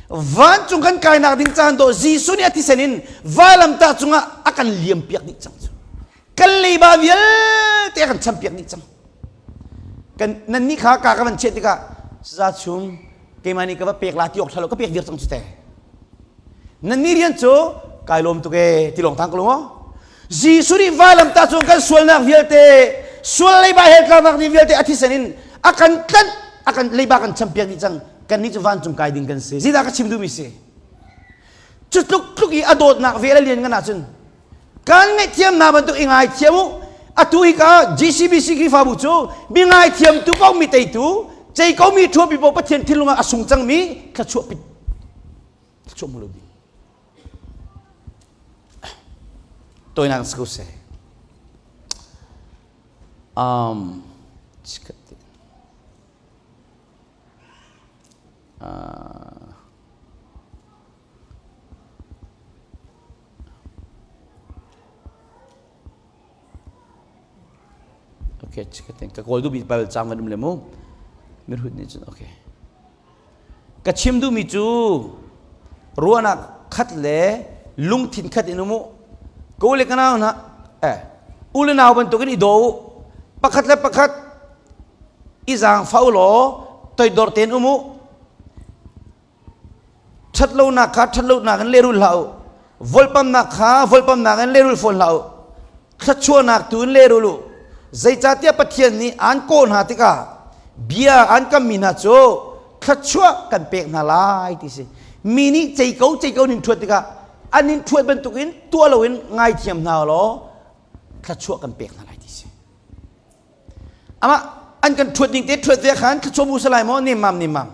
vancung kan kainak ding caan dawh Jesuh nih a thisen in vailamtah cungah a kan liam piak dih cang cu kan leiba vialte a kan champiak dih cang. Kan nan nih kha ka ka van chiah tikah saza chung keimah nih ka va pek la ti awk ṭha lo ka pek viar cang cu te. Nan nih rian cu kai lawm tuk ee ti lawng thang ka lung aw. Jesuh nih vailamtah cung kan sualnak vialte sual leiba he tlaknak ni vialte a thisen in a kan tlanh a kan leiba kan champiak dih cang kan nih cu vancung kai ding kan si. Zeidah ka chim duhmi si? Cu tluk tluk i a dawtnak vel a lian ngan ahcun kan ngaihthiamnak bantuk i ngaithiam u atu hi ka GCBC Khrihfabu cu mi ngaithiamtu paoh mi teitu cei ko mi ṭhuapi paoh Pathian thinlung ah a sung cangmi thluachuah pit thluachuah mu lo ding toinak si ko seh um uh, Okay, ka kawl duhmi Bible caang van um le mu. Mirhut nih cun okay. Ka chim duhmi cu ruahnak khat le lungthin khat in um u. Ka u le ka nau hna eh u le nau bantukin i daw u. Pakhat le pakhat i zaangfah u law toidor tein um u. Ṭhatlonak kha ṭhatlonak in lehrul hlah u. Volpamnak kha volpamnak in lehrul fawn hlah u. Thluachuahnak tu in lehrul u. Zeicahtiah Pathian nih aan kawh hna tikah bia aan kammi hna cu thluachuah kan pek hna lai ti si. Mi nih cei ko cei ko nin ṭhuat tikah an in ṭhuat bantukin tuah loin ngaithiam hna law thluachuah kan pek hna lai ti si. Amah an kan ṭhuat ning te ṭhuat ve khan thluachuah mu salai maw nemmam nemmam.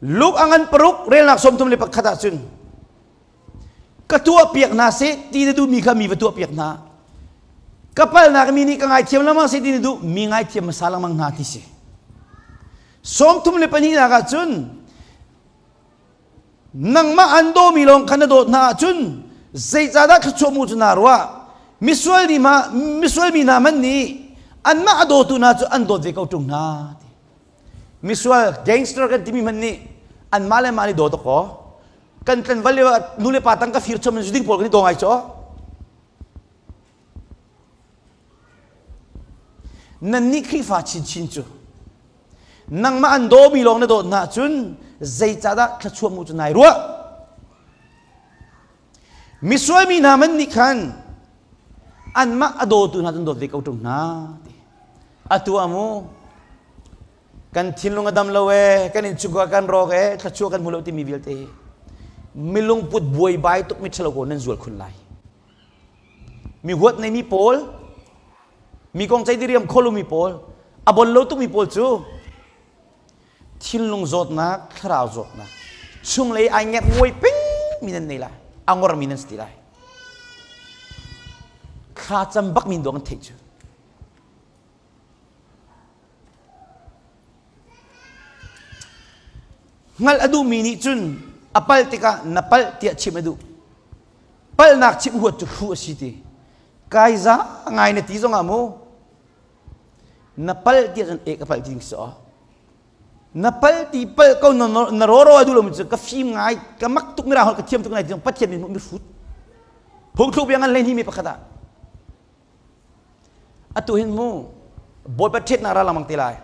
Luke a ngan paruk relnak 31 ahcun ka tuahpiak hna seh ti na duhmi kha mi va tuahpiak hna. Ka palnak mi nih ka ngaithiam lengmang seh ti na duh mi ngaithiam hmasa lengmang hna ti si. 32nak ahcun nangmah an dawmi lawng kha na dawt hna ahcun zeicahdah thluachuah mu cu naa ruah misual mi hna misual mi hna hmanh nih anmah a dawtu hna cu an dawt ve ko ṭung hna ti. Misual gangster kan timi hmanh nih anmah le mah nih dawt awk kan tlanval lio ah nu le pa tang ka fir chom in zuding pawl kan i daw ngai caw Nannih Khrihfa chinchin cu nangmah an dawmi lawng na dawt hna ahcun zeicahdah thluachuah mu cu nai ruah? Misual mi hna man nih khan anmah a dawtu hna cu an dawt ve ko ṭung hna ti. Atu ah mu kan thinlung a dam lo ee, kan innchungkhar kan rawk ee, thluachuah kan hmu lo timi vialte hi milungput buaibai tuk mi ṭhalo ko nan zual khun lai. Mi huat neimi pawl, mi kong ceih diriam kho lomi pawl, a bon lo tukmi pawl cu thinlung zawtnak, thlarau zawtnak, chunglei ai ngerh nguai peng mi nan nei lai, a ngor mi nan si ti lai. Thlacam bak min dawh kan theih cu. Hngalh a duhmi nih cun a palh tikah na palh tiah chimh a duh. Palhnak chimh huat cu hruh a si ti. Kai za ngai na ti zongah mu na palh tiah cun e ka palh ti ding si aw. Na palh ti palh ko na na rawro a duh lomi cu ka fim ngai ka mak tuk mira holh ka thiam tuk ngai ti zong Pathian min hmuh mi hrut. Phungthluk bia ngan hleihnih mi pakhat ah Atu hin mu Bawipa ṭhetnak ra lengmang te lai.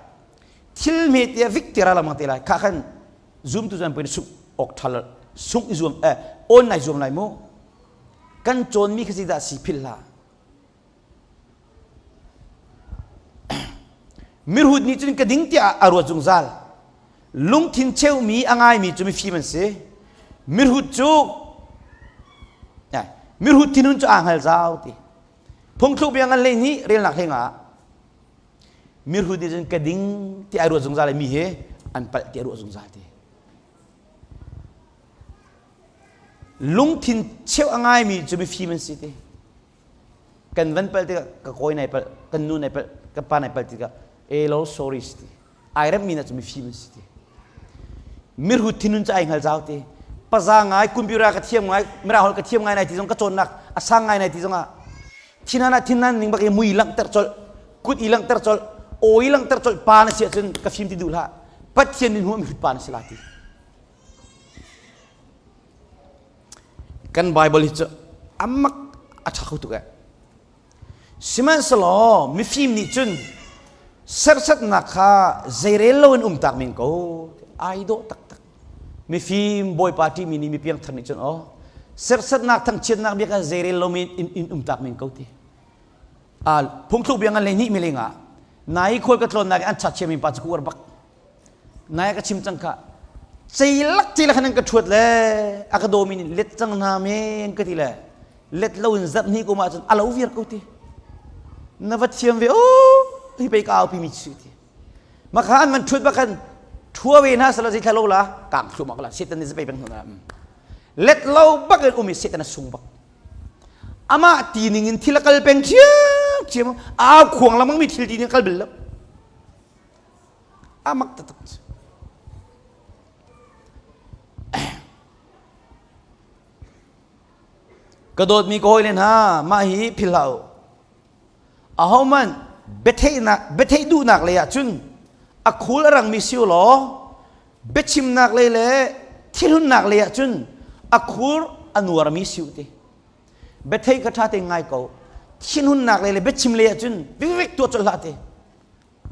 Thil hme te vik te ra lengmang te lai. Kha khan zoom tu zuan pui sung awk ṭha sung i zuam eh on nai zuam lai mu. Kan cawnmi kha zeidah si philh hlah. Mirhut nih cun ka ding tiah a ruat zungzal. Lungthin cheumi a ngaimi cu mifim an si. Mirhut cu mirhut thinhun cu aa hngal zau ti. Phungthluk bia ngan 12 relnak hleng ah mirhut nih cun ka ding ti ai ruat zungzal i mi hi an palh ti a ruah zungzal ti. Lungthin cheu a ngaimi cu mifim an si ti. Kan van palh tikah ka kawi nai palh, kan nu nai palh, ka pa nai palh tikah e lo sorry si ti. Ai remmi na cu mifim an si ti. Mirhut thinun cu ai hngal zau ti. Paza ngai, computer ka thiam ngai, mirang holh ka thiam ngai nai ti zong ka cawnnak a sang ngai nai ti zongah thinan ah thinan ning bak i mui langhter colh, kut i langhter colh, aw i langhter colh pa na si ahcun ka fim ti duh hlah. Pathian nih hmuh mi pa na si la ti. Kan Bible hi cu amak a ṭha kho tuk eh. Sihmanhsehlaw mifim nih cun serhsatnak kha zeirel loin um tak men ko. Ai dawh taktak. Mifim Bawipa ṭihmi nih mi piangthar nih cun aw serhsatnak thangchiatnak bia kha zeirel lomi in, in um tak men ko ti. Ah phungthluk bia ngan le hnih mi lengah nai khual ka tlawnnak i an chatchiami pa cu ka uar bak. Nai ka chim cang kha ceilak ceilak khan an ka ṭhuat le a ka dawmi nih let cang hna men ka ti le let lo in zarh hnih kum ahcun a lo viar ko ti. Na va thiam ve oh hi pei ka aupi mi si ti. Makha an van ṭhuat bak khan ṭhua ve hna sala zeithla lo la kang thluahmah la Satan nih zapei peng hna let lo bak in um i Satan a sung bak. Amah ti ning in thil a kal peng ṭhiamṭhiam au khuang lengmang mi thil ti ning a kal bal lo. A mak taktak cu. Ka dawtmi ka hawile hna, mah hi philh hlah u. Ahohmanh biatheihnak biatheih duhnak lei ah cun a khul a rangmi si u law biachimnak lei le thilhunnak lei ah cun a khur a nuarmi si u ti. Biatheih kha ṭha tein ngai ko. Thinhunnak lei le biachim lei ah cun vikvik tuah colh hlah ti.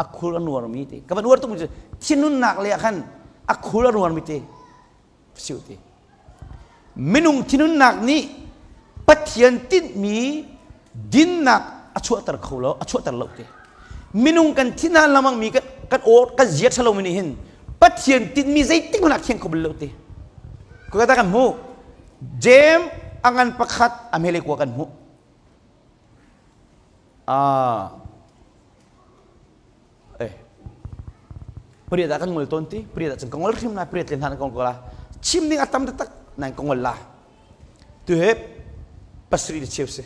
A khul a nuarmi ti. Ka van uar tuk mi cu thinhunnak lei ah khan a khul a nuarmi ti. Si u ti. Minung thinhunnak nih Pathian tinhmi dinnak a chuahter kho lo, a chuahter lo ti. Minung kan thinhan lengmang mi kan kan aw kan zia ṭhalo mi nih hin Pathian tinhmi zeitik hmanh ah thiang kho bal lo ti. Kata kan hmuh. James a ngan pakhat a hmele kua kan hmuh. Ah eh pariat ah kan ngol tawn ti pariat ah cun ka ngol hrim lai pariat le hna ka ngol la chim ding a tam taktak nan ka ngol la tu he pasarih le cheu si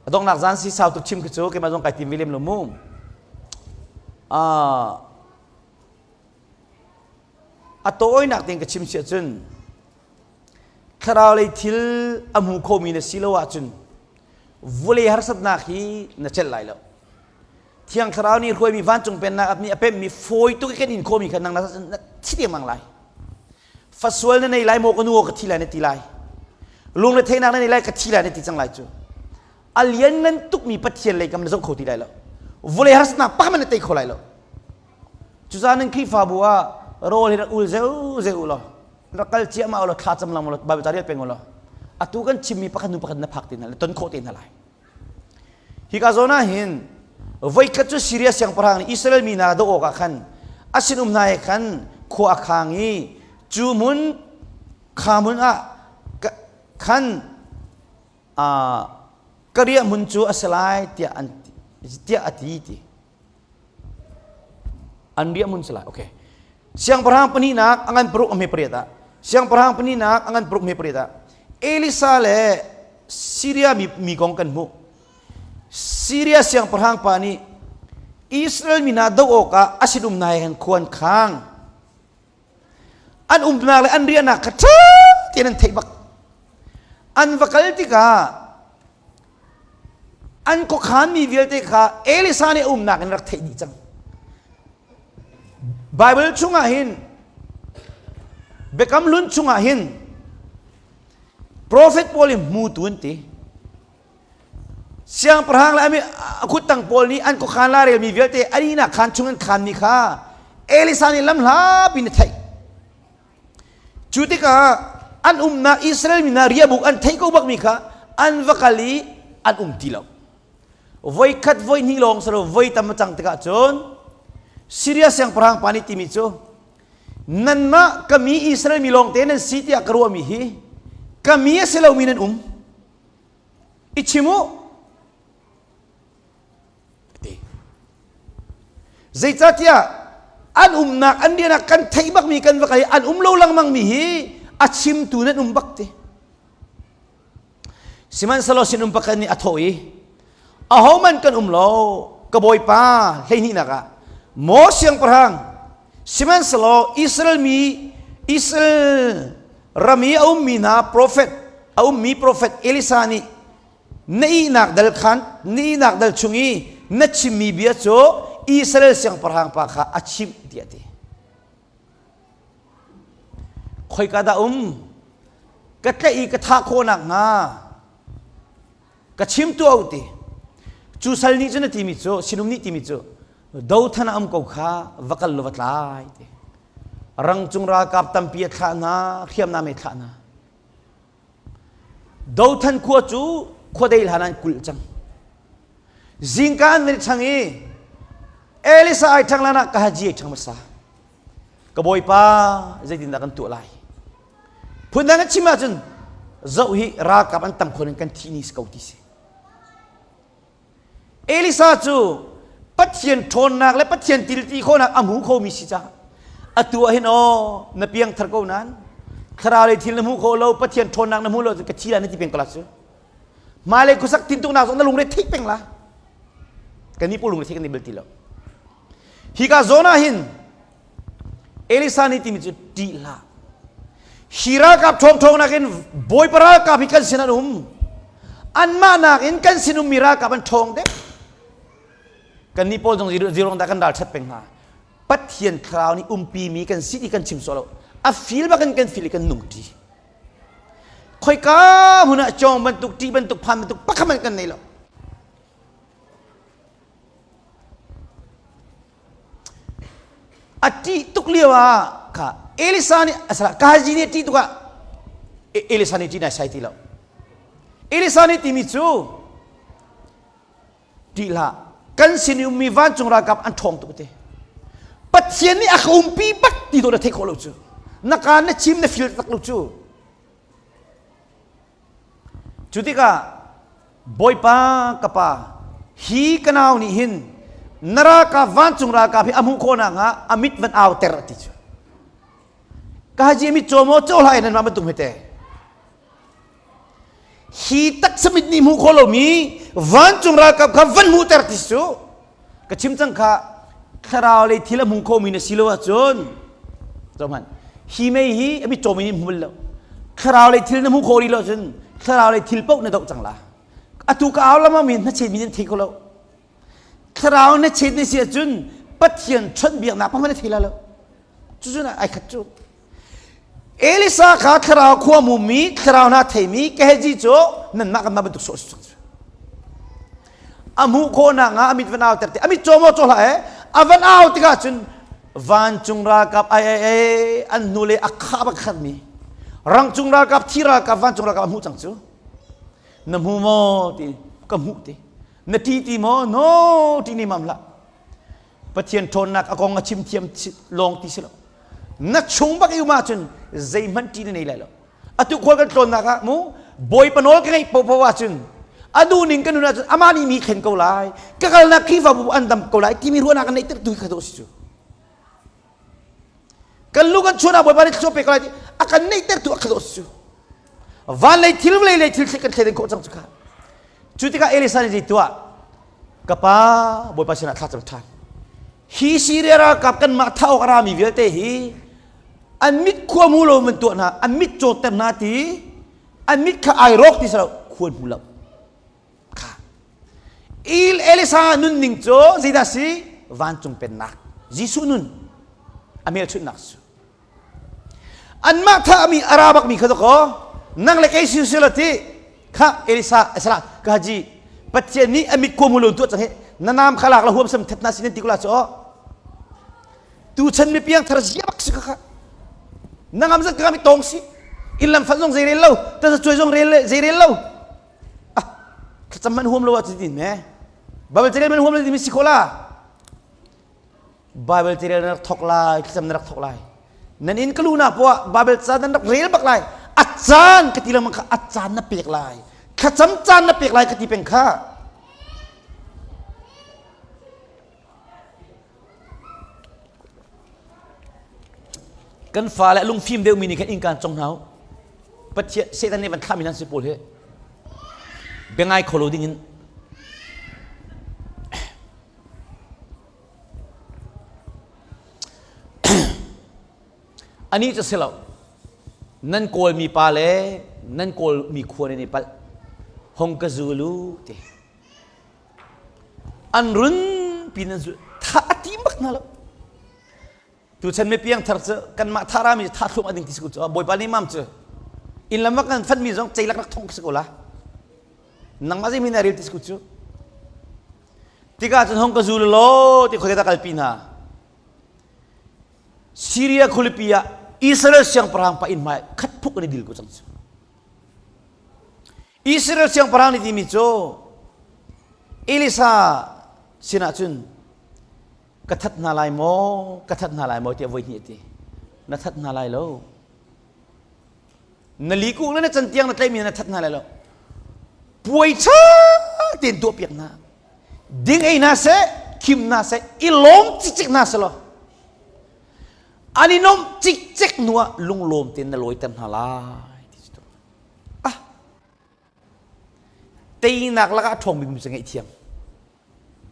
a donghnak zan si sau tuk chim khi cu keimah zong kai tim ve lem lo mu a tawinak tein ka chim si ahcun thlarau lei thil a hmu khomi na si lo ahcun vawlei harsatnak hi na celh lai lo Thiang Thlarau nih hruaimi vancung pennak nih a pemmi fawi tuk i kan in khawhmi kha nang na thi dengmang lai. Fasual na nei lai maw ka nu ka thi lai na ti lai. Lungre theihnak na nei lai ka thi lai na ti cang lai cu. A lianngan tukmi Pathian lei kam na zoh kho ti lai lo. Vawlei harsatnak pakhat na tei kho lai lo. Cucaah nan Khrihfabu ah rawl hi rak ul zeu zeu u law rak kal ciahmah u law thla cam lang u law Bible ca rel peng u law atu kan chimmi pakhat hnu pakhat na phak te hna lai ton khawh te hna lai. Hika zawn ah hin voikhat cu Siria siangpahrang nih Israel mi hna doh awkah khan a sinum hna he khan khua a khang i cu hmun kha hmun ah khan ka riahhmun cu a si lai tiah an tiah a ti ti. An riahhmun si lai. Okay. Siangpahrang pahnihnak a ngan paruk a hme pariat ah Siangpahrang pahnihnak a ngan paruk hme pariat ah Elisa le Syria mi, mi kong kan hmuh. Syria siangpahrang pa nih Israel mi hna doh awkah a sinum hna he khan khua an khang. An umnak le an riahnak kha ṭha tein an theih bak. An va kal tikah an khuakhanmi vialte kha Elisa nih a umnak in rak theih dih cang. Bible chungah hin Biakam Hlun chungah hin prophet pawl hi hmutu an ti. Siangpahrang le a kuttang pawl nih an khuakhan la relmi vialte an ihnak khaan chung an khaanmi kha Elisa nih lamhla pin a theih. Cu tikah an umnak Israel mi hna riahbuk an theih ko bakmi kha an va kal i an um ti lo. Voikhat voihnih lawng si lo voi tam a cang tikah cun Syria siangpahrang pa nih timi cu nanmah ka mi Israel mi lawngte nan si tiah ka ruahmi hi ka mi a si lomi nan um i chim u ti. Zeicahtiah an umnak an rian ah kan theih bakmi kan va kal i an um lo lengmangmi hi a chimtu nan um bak ti. Sihmanhsehlaw sinum pakhat nih a thawh i ahohmanh kan um lo ka bawipa hleihnihnak ah maw siangpahrang sihmanhsehlaw Israel mi Israel ram i a ummi hna profet a ummi profet Elisa nih na ihnak dal khan na ihnak dal chung i na chimmi bia cu Israel siangpahrang pa kha a chimh tiah a ti. Khoika dah um? Ka tlaih i ka thah khawh nakhnga ka chim tuah u ti. Cu sal nih cun a timi cu sinum nih timi cu dothan a um ko kha va kal law va tlai ti. Rangcung ralkap tampi a thlah hna, hriamnam a thlah hna. Dothan khua cu khuadei hlan an kulh cang. Zingka an van chang i Elisa ai ṭhang lan ah ka haji ai ṭhang hmasa. Ka bawipa zeitindah kan tuah lai? Phundang an chim ahcun zoh hi ralkap an tam khon in kan thih ni si ko ti si. Elisa cu Pathian ṭhawnnak le Pathian tilti khawhnak a hmu khomi si caah atu ah hin aw na piangthar ko nain thlarau lei thil na hmuh khawh lo Pathian ṭhawnnak na hmuh lo ka thi lai na ti peng ko la cu hmailei khuasak tintuknak zong na lungre theih peng la kan nih pawl lungre theih kan i bel ti lo hika zawn ah hin Elisa nih timi cu ṭih hlah. Hi ralkap ṭhawngṭhawng nakin Bawipa ralkap hi kan sin an um. Anmah nakin kan sin ummi ralkap an ṭhawng deuh. Kannih pawl zong zirong dah kan ralṭhat peng hna. Pathian thlarau nih umpimi kan si ti kan chim sawh lo. A feel bak in kan feel i kan nung ṭi. Khoika hmun ah cawng bantuk, ṭih bantuk, phan bantuk pakhat hmanh kan nei lo. A ṭih tuk lio ah kha Elisa nih a salah Kaji nih a ṭih tuk ah Elisa nih ṭih nai sai ti lo. Elisa nih timi cu ṭih hlah kan sin i ummi vancung ralkap an ṭhawng tuk te. Pathian nih a ka umpi bak ti dawh na theih khawh lo cu. Na kaan na chim na fil tak lo cu. Cu tikah Bawipa ka pa hi ka nau nih hin na ralkap vancung ralkap hi a hmuh khawh nakhnga a mit van auter a ti cu. Ka haji mit caw maw caw hlah in nanmah bantuk hmete. Hi taksa mit nih hmuh khawh lomi vancung ralkap kha van hmuhter ti cu. Ka chim cang kha thlarau lei thil a hmu khomi na si lo ahcun zohhmanh hi mei hi a mitcaw mi nih hmu lo thlarau lei thil na hmu kho rih lo ahcun thlarau lei thil paoh na doh cang la atu ka au lama mi hnachet mi nan thei kho lo thlarau na chet na si ahcun Pathian chawnhbiaknak pa hmanh na thei la lo cucu ai khat cu Elisa kha thlarau khua mumi thlarau hna theimi Gehazi cu nanmah kanmah bantuk sawh si a hmuh khawhnak nga a mit van au ter te a mit caw maw caw hlah e a van au tikah cun vancung ralkap ai ai ai an hnu le a khah bak khat mi rangcung ralkap thi ralkap vancung ralkap a hmuh cang cu na hmu maw ti ka hmuh ti na ti ti maw no ti ni mam hlah Pathian ṭhawnnak a kong a chim thiam lawng ti si lo. Na chung bak i um ahcun zeihmanh ṭih na nei lai lo. Atu khual kan tlawnnak ah mu Bawipa nawl ka ngeih popo ahcun a duhning ka nun ahcun amah nih mi khen ko lai ka kalnak Khrihfabu an dam ko lai timi ruahnak an neih tir tu hi kha dawh si cu. Kan lu kan chuan ah Bawipa nih thluachuah pe ko lai ti a kan neihter tu a kha dawh si cu. Van lei thil vawlei lei thil kan thlen khawh cang cu kha. Cu tikah Elisa nih zei tuah ka pa Bawipa sinah thlacam ṭhan. Hi Syria ralkap kanmah thah awk a rami vialte hi an mit khua hmu lo man tuah hna, an mit cawtter hna ti, an mit kha ai rawk ti silo khua hmu lo. Kha. Il Elisa nunning cu zeidah si? Vancung pennak. Jesuh nun a hmelchunhnak cu. Anmah thahmi a ra bakmi kha dakaw nang le kei si la ti kha Elisa esala ka haji Pathian nih a mit kuamu lo tuah cang hi na naam kha lak la huam sam thet na sin ti kula chu tu chan mi piang thar zia bak si kha kha na ngam zat ka mi tong si in lam fan zong zei rel lo ta chuai zong rel zei rel lo ah thlacam man huam lo ah tin me Bible carel man huam lo ti mi si kho la Bible carel na rak thok lai, thlacam na rak thok lai. Nan inn ka luhnak poah Bible ca nan rak rel bak lai. A caan ka ti lengmang kha a caan na pek lai. Thlacam caan na pek lai ka ti peng kha. Kan fale lungfim deuhmi nih khan inn kaan cong hna u. Pathian Satan nih van thlahmi nan si pawl hi biangai kho lo ding in Anih cu si lo. Nan kawlmi pa le nan kawlmi khua nan i palh. Hong ka zul u ti. An run pi nan zul. Tha a tim bak hna lo. Tuchan mi piangthar cu kanmah tha rami tha thlum a ding ti si ko cu. Bawipa nih mam cu inn lam kan fanmi zong ceilak rak thong si ko la. Nangmah zei min na rel ti si ko cu. Tikah cun hong ka zul law ti khoi ka kalpi hna. Syria khualipi ah Israel siangpahrang pa inn hmai khat phuk an i dil ko cang cu. Israel siangpahrang nih timi cu Elisa sinah cun ka that hna lai maw ka that hna lai maw tiah voi hnih a ti na that hna lai lo na likuk le na cantiang na tlaihmi na that hna lai lo puai ṭha tein tuahpiak hna ding ei hna seh khim hna seh i lawm cikcek hna seh law an i nuamh cikcek hnu ah lunglawm tein na lawiter hna lai ti cu ah teinak lakah a ṭhawng bikmi cu ngaihthiam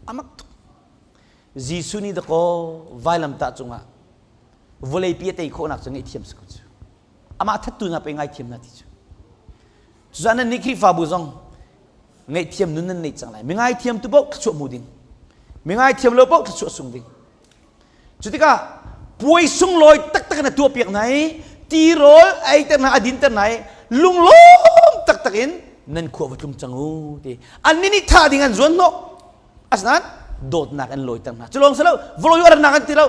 amak tuk Jesuh nih dakaw vailamtah cungah vawleipi a tei khawhnak cu ngaihthiam si ko cu amah thattu hna pe ngaithiam hna ti cu cucaah nan nih Khrihfabu zong ngaihthiam nun nan nei cang lai mi ngaithiam tu paoh thluachuah hmu ding mi ngaithiam lo paoh thluachuah sung ding Cu tikah puai sunglawi taktak in a tuahpiak hna i tirawl a eiter hna a dinter hna i lunglawm taktak in nan khua va tlung cang u ti annih nih thah ding an zuan hnawh asinain dawtnak an lawiter hna cu lawng si lo vawlei arannak an ti lo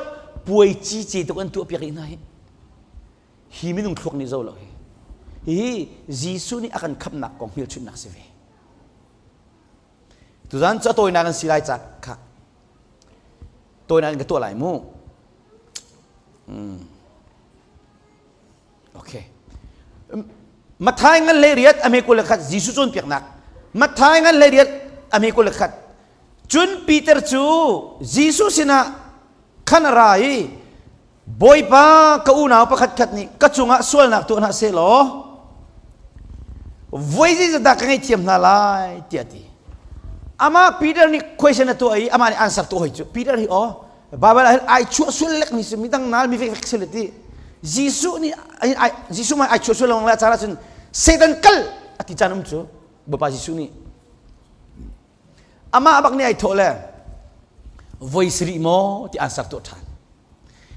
puai cice tuk an tuahpiak rih hna hi hi minung thluak nih zo lo hi hihi Jesuh nih a kan khamhnak kong hmelchunhnak si ve tuzan cu a tawinak an si lai ca kha Tawinak in ka tuah lai mu. Mm. Okay. Mathai ngan le riat ame kul le khat Jesuh cawnpiaknak. Mathai ngan le riat ame kul le khat. Cun Peter cu Jesuh sinah khan a ra i Bawipa ka unau pakhatkhat nih ka cungah sualnak tuah hna seh law voi zeizat dah ka ngaihthiam hna lai tiah a ti. Amah Peter nih question a tuah i amah nih answer tuah hoi cu Peter hi aw Bible ah hin ai chuah sual lek mi si midang nal mi vek vek si le ti Jesuh nih Jesuh mah ai chuah sual lawng le caan ahcun Satan kal a ti caan um cu Bawipa Jesuh nih Amah bak nih ai thawh le voi sarih maw ti answer tuah ṭhan.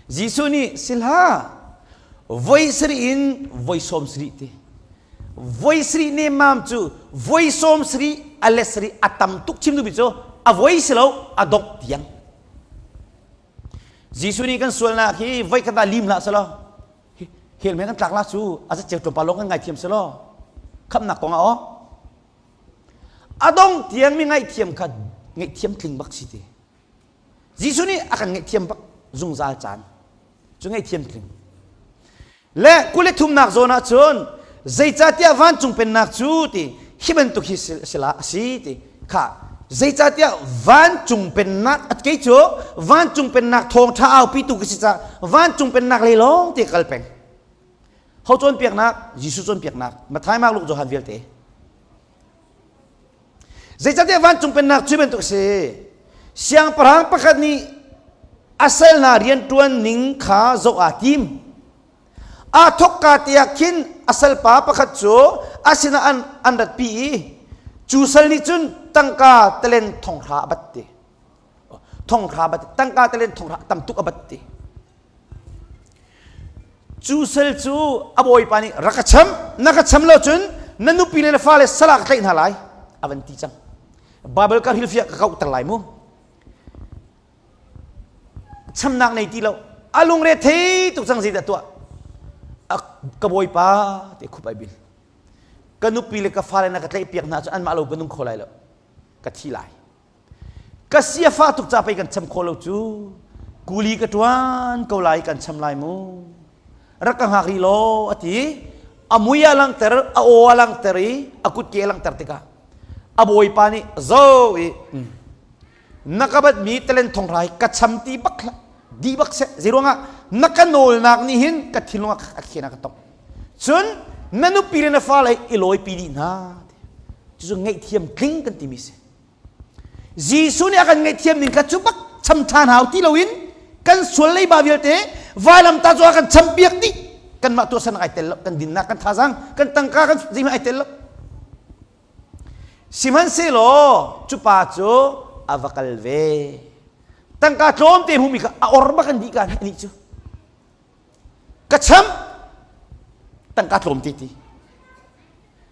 Jesuh nih sihlah voi sarih in voi sawm sarih ti. Voi sarih nemmam cu voi sawm sarih a let sarih a tam tuk chim duhmi cu a voi si lo a dongh tiang. Jesuh nih kan sualnak hi voi khat ah lim hlah selaw hell men kan tlak la cu a zaceu tlawmpal lawng kan ngaithiam selaw khamhnak kong ah aw A dong tiang mi ngaihthiam kha ngaihthiam tling bak si ti. Jesuh nih a kan ngaihthiam bak zungzal caan cu ngaihthiam tling. Le kule thumnak zawn ah cun zeicahtiah vancung pennak cu ti hi bantuk hi sila a si ti kha zeicahtiah vancung pennak kei cu vancung pennak thawngṭha aupitu ka si caah vancung pennak lei lawng te kal peng. Ho cawnpiaknak? Jesuh cawnpiaknak. Matthai, Mark, Luke, Johan vialte. Zeicahtiah vancung pennak cu bantuk a si. Siangpahrang pakhat nih a sal hna rianṭuan ning kha zoh aa tim. Aa thawkka te ah khin a salpa pakhat cu a sinah an, an ratpi i cu sal nih cun tangka talen thonghra a bat ti. Thonghra bat tangka talen thonghra tam tuk a bat ti. Cu sal cu a bawipa nih rak ka cham, na ka cham lo cun na nupi le na fale sal ah ka tlaih hna lai a van ti cang. Bible ka hrilhfiah ka kauhter lai mu. Chamnak nei ti lo. A lungre thei tuk cang zeidah tuah? Ka bawipa ti khup ai bil. Ka nupi le ka fale na ka tlaih piak hna cu anmah lo ka nung kho lai lo. Ka thi lai. Ka siafa tuk ca pei kan cham khawh lo cu. Kuli ka ṭuan ko lai kan cham lai mu. Rak ka hngak rih law a ti. A mui a langhter, a aw a langhter i a kutke a langhter tikah a bawipa nih zo i na ka batmi talent thong rai ka cham ti bak hlah di bak seh zeiruangah na ka nawlnak nih hin ka thinlung ah a khen a ka tong cun na nupi le na fale i lawipi dih hna cucu ngaihthiam tling kan timi si Jesuh nih a kan ngaihthiam ning kha cu bak cham ṭhan hau ti loin kan sual leiba vialte vailamtah cu a kan champiak dih kanmah tuahsernak ai tel lo kan dinnak kan thazaang kan tangka kan zeihmanh ai tel lo sihmanhsehlaw cu pa cu a va kal ve tangka tlawmte hmumi kha a or bak an dih ka nih cu ka cham tangka tlawmte ti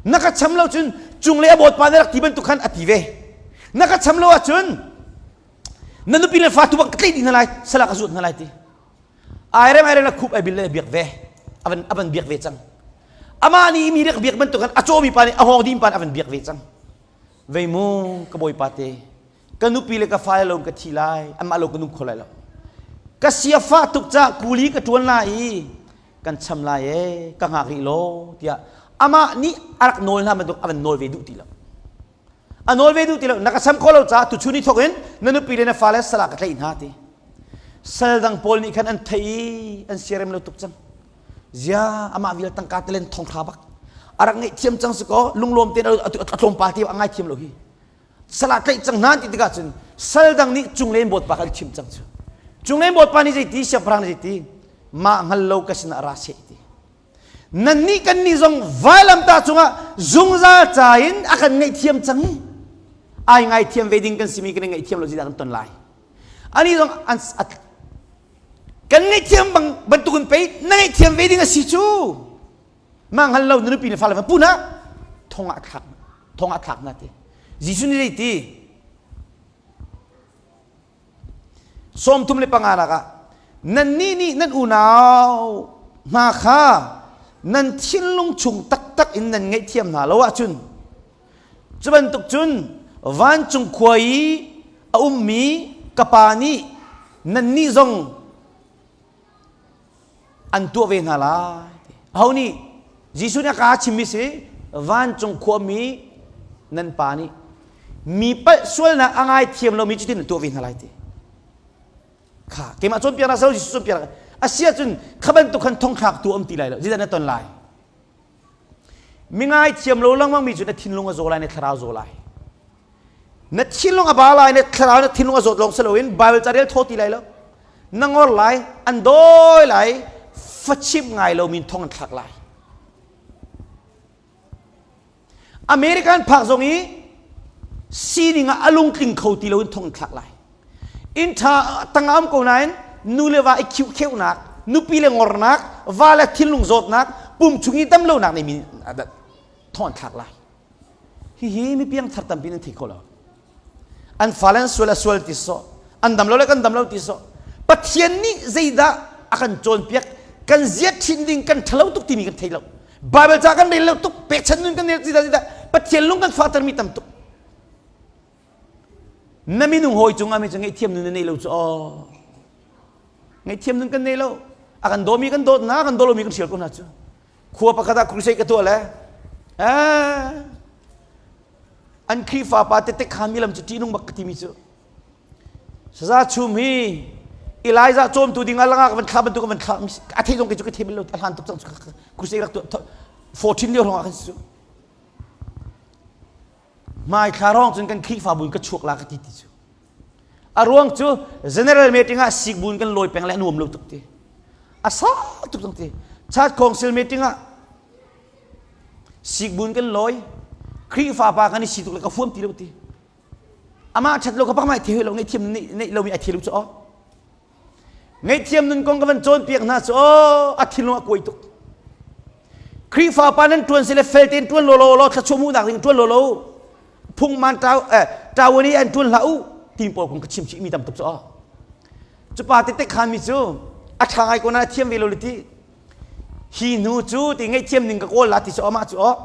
na ka cham lo cun cunglei a bawtpa na rak ti bantuk khan a ti ve na ka cham lo ahcun. Na nupi le fa tu bang ka tlaih dih hna lai, sala ka zuat hna lai ti. Ai rem ai rem la khup ai bil le biak ve. Avan avan biak ve cang. Amah nih mi rak biak bantuk kan a cawmi pa nih a hawng ding pa nih avan biak ve cang. Vei mu ka bawipa te ka nupi le ka fale lo ka thi lai anmah lo ka nung kho lai lo. Ka sia fah tuk ca kuli ka ṭuan lai i kan cham lai e ka ngak rih law tiah amah nih a rak nawl hna bantuk a van nawl ve duh ti lo a nawl ve duh ti lo na ka cham kho lo caah tuchun i thawk in na nupi le na fale sal ah ka tlaih hna ti sal dang pawl nih khan an theih i an siarem lo tuk cang zia amah vial tangka telen thong thla bak a rak ngeih thiam cang si ko lunglawm tein a tlawmpal te a ngai thiam lo hi sal ah tlaih cang hna ti tikah cun sal dang nih cunglen bawipa kha an chim cang cu cunglen bawipa nih zeiti siangpahrang nih zeiti mah hngal lo ka sinah ra seh ti nannih kan nih zong vailamtah cungah zungzal ca in a kan ngaihthiam cang i ai ngaithiam ve ding kan simi kan i ngaihthiam lo zeidah kan ton lai ani zong an kan ngaihthiam bang bantukin pei na ngaihthiam ve ding a si cu mah hngal lo na nupi na fale pu na thong ah thlak thong ah thlak na ti Jesuh nih zei ti 35 nak ah nannih nih nan unau hna kha nan thinlung chung taktak in nan ngaihthiam hna lo ahcun cu bantuk cun vancung khua i a ummi ka pa nih nannih zong an tuah ve hna lai. Aho nih Jesuh nih a ka chimmi si vancung khuami nan pa nih mi palh sualnak a ngaithiam lomi cutin an tuah ve hna lai ti. Kha keimah cawnpiaknak salo Jesuh cawnpiaknak a si ahcun kha bantuk khan thongthlak tu um ti lai lo zeidah na ton lai mi ngaithiam lo lengmang mi cu na thinlung a zaw lai na thlarau zaw lai Na thinlung a ba lai, na thlarau na thinlung a zawt lawng si loin Bible ca rel thaw ti lai lo. Na ngor lai, an dawi lai, fachimh ngai lomi thong an thlak lai. American phak zong i sining ah a lungtling kho ti loin thong an thlak lai. Inn ṭha tangah um ko nain nu le va i khiuh kheuhnak, nupi le ngornak, va le thinlung zawtnak, pum chung i dam lonak neimi thong an thlak lai. Hihi mi piangthar tampi nan thei kho lo. An fale an sual a sual ti sawh, an dam lo le kan dam lo ti sawh. Pathian nih zeidah a kan cawnpiak, kan ziat chin ding kan ṭhalo tuk timi kan thei lo. Bible ca kan rel lo tuk, pekchan nun kan rel zeidah zeidah Pathian lung kan fahtermi tam tuk. Na minung hawi cungah mi cu ngaihthiam nun na nei lo cu aw. Ngaihthiam nun kan nei lo. A kan dawmi kan dawt hna, a kan daw lomi kan hrial ko hna cu. Khua pakhat ah crusade ka tuah le an Khrihfa pa tete khan mi lam cu ṭihnung bak ka timi cu saza chum hi Elijah cawmtu ding ah langak van thla bantuk van thla a thei zong kei cu ka thei bal lo a hlan tuk cang crusade rak tuah 14 lio hrawng ah khan cu hmaithla hrawng cun kan Khrihfabu in ka chuak la ka ti ti cu A ruang cu general meeting ah sikbun kan lawi peng le a nuam lo tuk ti. A sau tuk cang ti. Church council meeting ah sikbun kan lawi. Khrihfa pa kan i si tuk le ka huam ti lo ti. Amah ṭhat lo ka pak mai thei lo ngaihthiam neih lomi a thei lo cu aw. Ngaihthiam nun kong ka van cawnpiak hna cu aw a thinlung a kuai tuk. Khrihfa pa nan ṭuan si le fel tein ṭuan law law law thluachuah hmuhnak ding ṭuan law law phungman ṭau eh ṭawan i an ṭuan hlah u ti pawl kong ka chim chih mi tam tuk cu aw. Cu pa te khan mi cu a ṭha ngai ko na thiam ve lo le ti. Hi hnu cu ti ngaihthiam ning ka kawl la ti cu amah cu aw.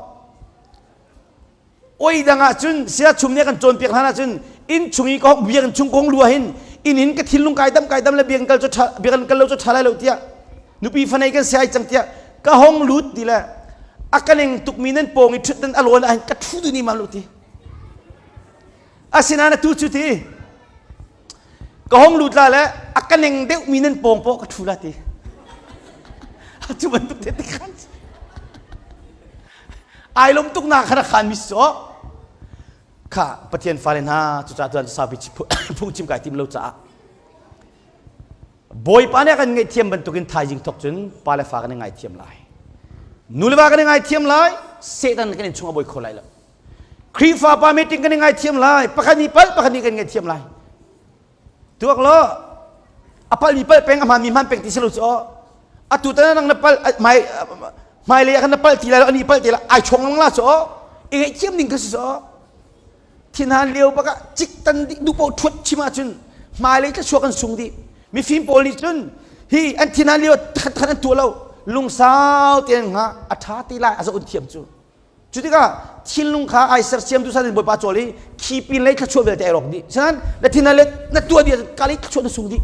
Oi dang ah cun sia chum nih kan cawnpiak hlan ahcun inn chung i ka biakinn chung kong lu ahhin inn in ka thinlung kai dam kai dam le biakinn kal cu ṭha biakinn kal lo cu ṭha lai lo tiah nupi fanei kan si ai cang tiah ka hong lut ti le a ka neng tukmi nan pawng i ṭhut nan a lawn ahhin ka ṭhu dun i ma lo ti asinain atu cu ti ka hong lut la le a ka neng deuhmi nan pawng pawh ka ṭhu la ti cu bantuk te te khan ai lom tuk nak khan khan mi so kha pathian fale hna cucaah tuan saupi phungchim kai tim lo caah bawipa nih a kan ngaihthiam bantukin thaizing thok cun pa le fa kan i ngaithiam lai nu le va kan i ngaithiam lai satan kan in chung a bawi kho lai lo Khrihfa pa meeting kan i ngaithiam lai pakhat nih palh pakhat nih kan ngaithiam lai tuak law a palh mi palh peng a hmaan mi hmaan peng ti si lo cu atu tan nang na palh hmai hmailei ah khan na palh ti lai lo ani palh ti lai ai chong lang la cu i ngaihthiam ding kha si cu thinhan lio bak ah cik tan dih duh paoh thuat chim ahcun. Hmailei thluachuah kan sung dih. Mifim pawl nih cun hi an thin han lio khat khat an tuah lo. Lungsau tein hnga a ṭha ti lai a zoh thiam cu. Cu tikah thinlung kha ai sersiam tu san Bawipa cawl i khi pin lei thluachuah vialte ai rawk dih. Sinan na thin le na tuah dih ka lei thluachuah na sung dih.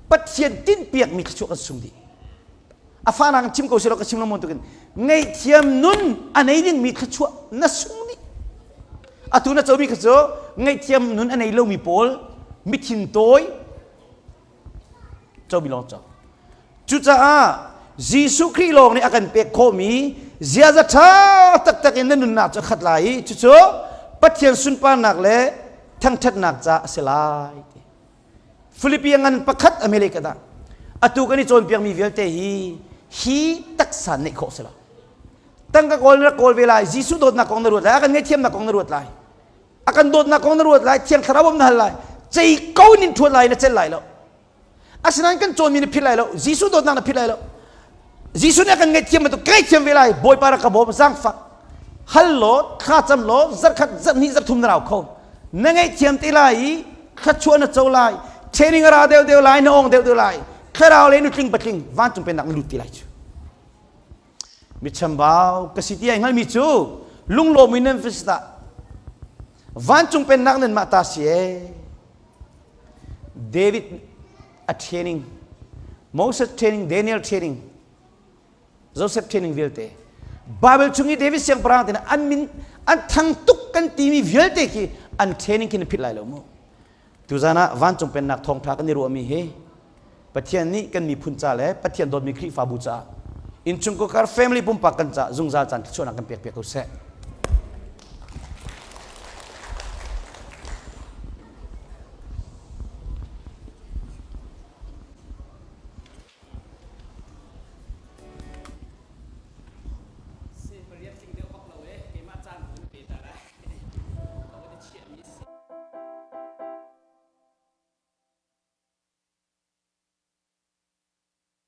Pathian tinhpiakmi thluachuah kan sung dih. A fahnak in chim ko selaw ka chim lo tukin ngaihthiam nun a nei dingmi thluachuah na sung dih. Atu na comi kha cu ngaihthiam nun a nei lomi pawl mithin tawi comi lawng co. Cucaah Jesuh Khrih lawng nih a kan pek khawhmi ziaza ṭha taktak in na nunnak cu a khat lai i cucu Pathian sunparnak le thangṭhatnak ca a si lai. Philippi ngan pakhat a mele ka dah. Atu kan i cawnpiakmi vialte hi hi taksa neih khawh si lo. Tangka kawl na rak kawl ve lai, Jesuh dawtnak kong na ruat lai, a kan ngaihthiamnak kong na ruat lai. A kan dawtnak kong na ruat lai, Thiang Thlarau bawm na hal lai. Cei ko nin ṭhuat lai na celh lai lo. Asinain kan cawnmi na philh lai lo. Jesuh dawtnak na philh lai lo. Jesuh nih a kan ngaihthiam bantuk ka ngaihthiam ve lai. Bawipa rak ka bawm zaangfak. Hal law, thla cam law, zarkhat, zarhnih, zarthum na rau kho. Na ngaihthiam te lai i thluachuah na co lai. Training a ra deuhdeuh lai, na ong deuhdeuh lai. Thlarau le nutling patling vancung pennak na lut ti lai cu. Mi chambau ka si ti ai hngalmi cu lunglawm in nan va si dah. Vancung pennak nan mah ta si ee. David a training, Moses training, Daniel training, Joseph training vialte. Bible chung i David siangpahrang te an min an thang tuk kan timi vialte khi an training khi na phit lai lo mu. Tuzan ah vancung pennak thawngtha kan i ruahmi hi Pathian nih kan miphun ca le Pathian dawtmi Khrihfabu caah innchungkhar family pumpak kan ca zungzal caan thluachuahnak kan pek piak ko seh.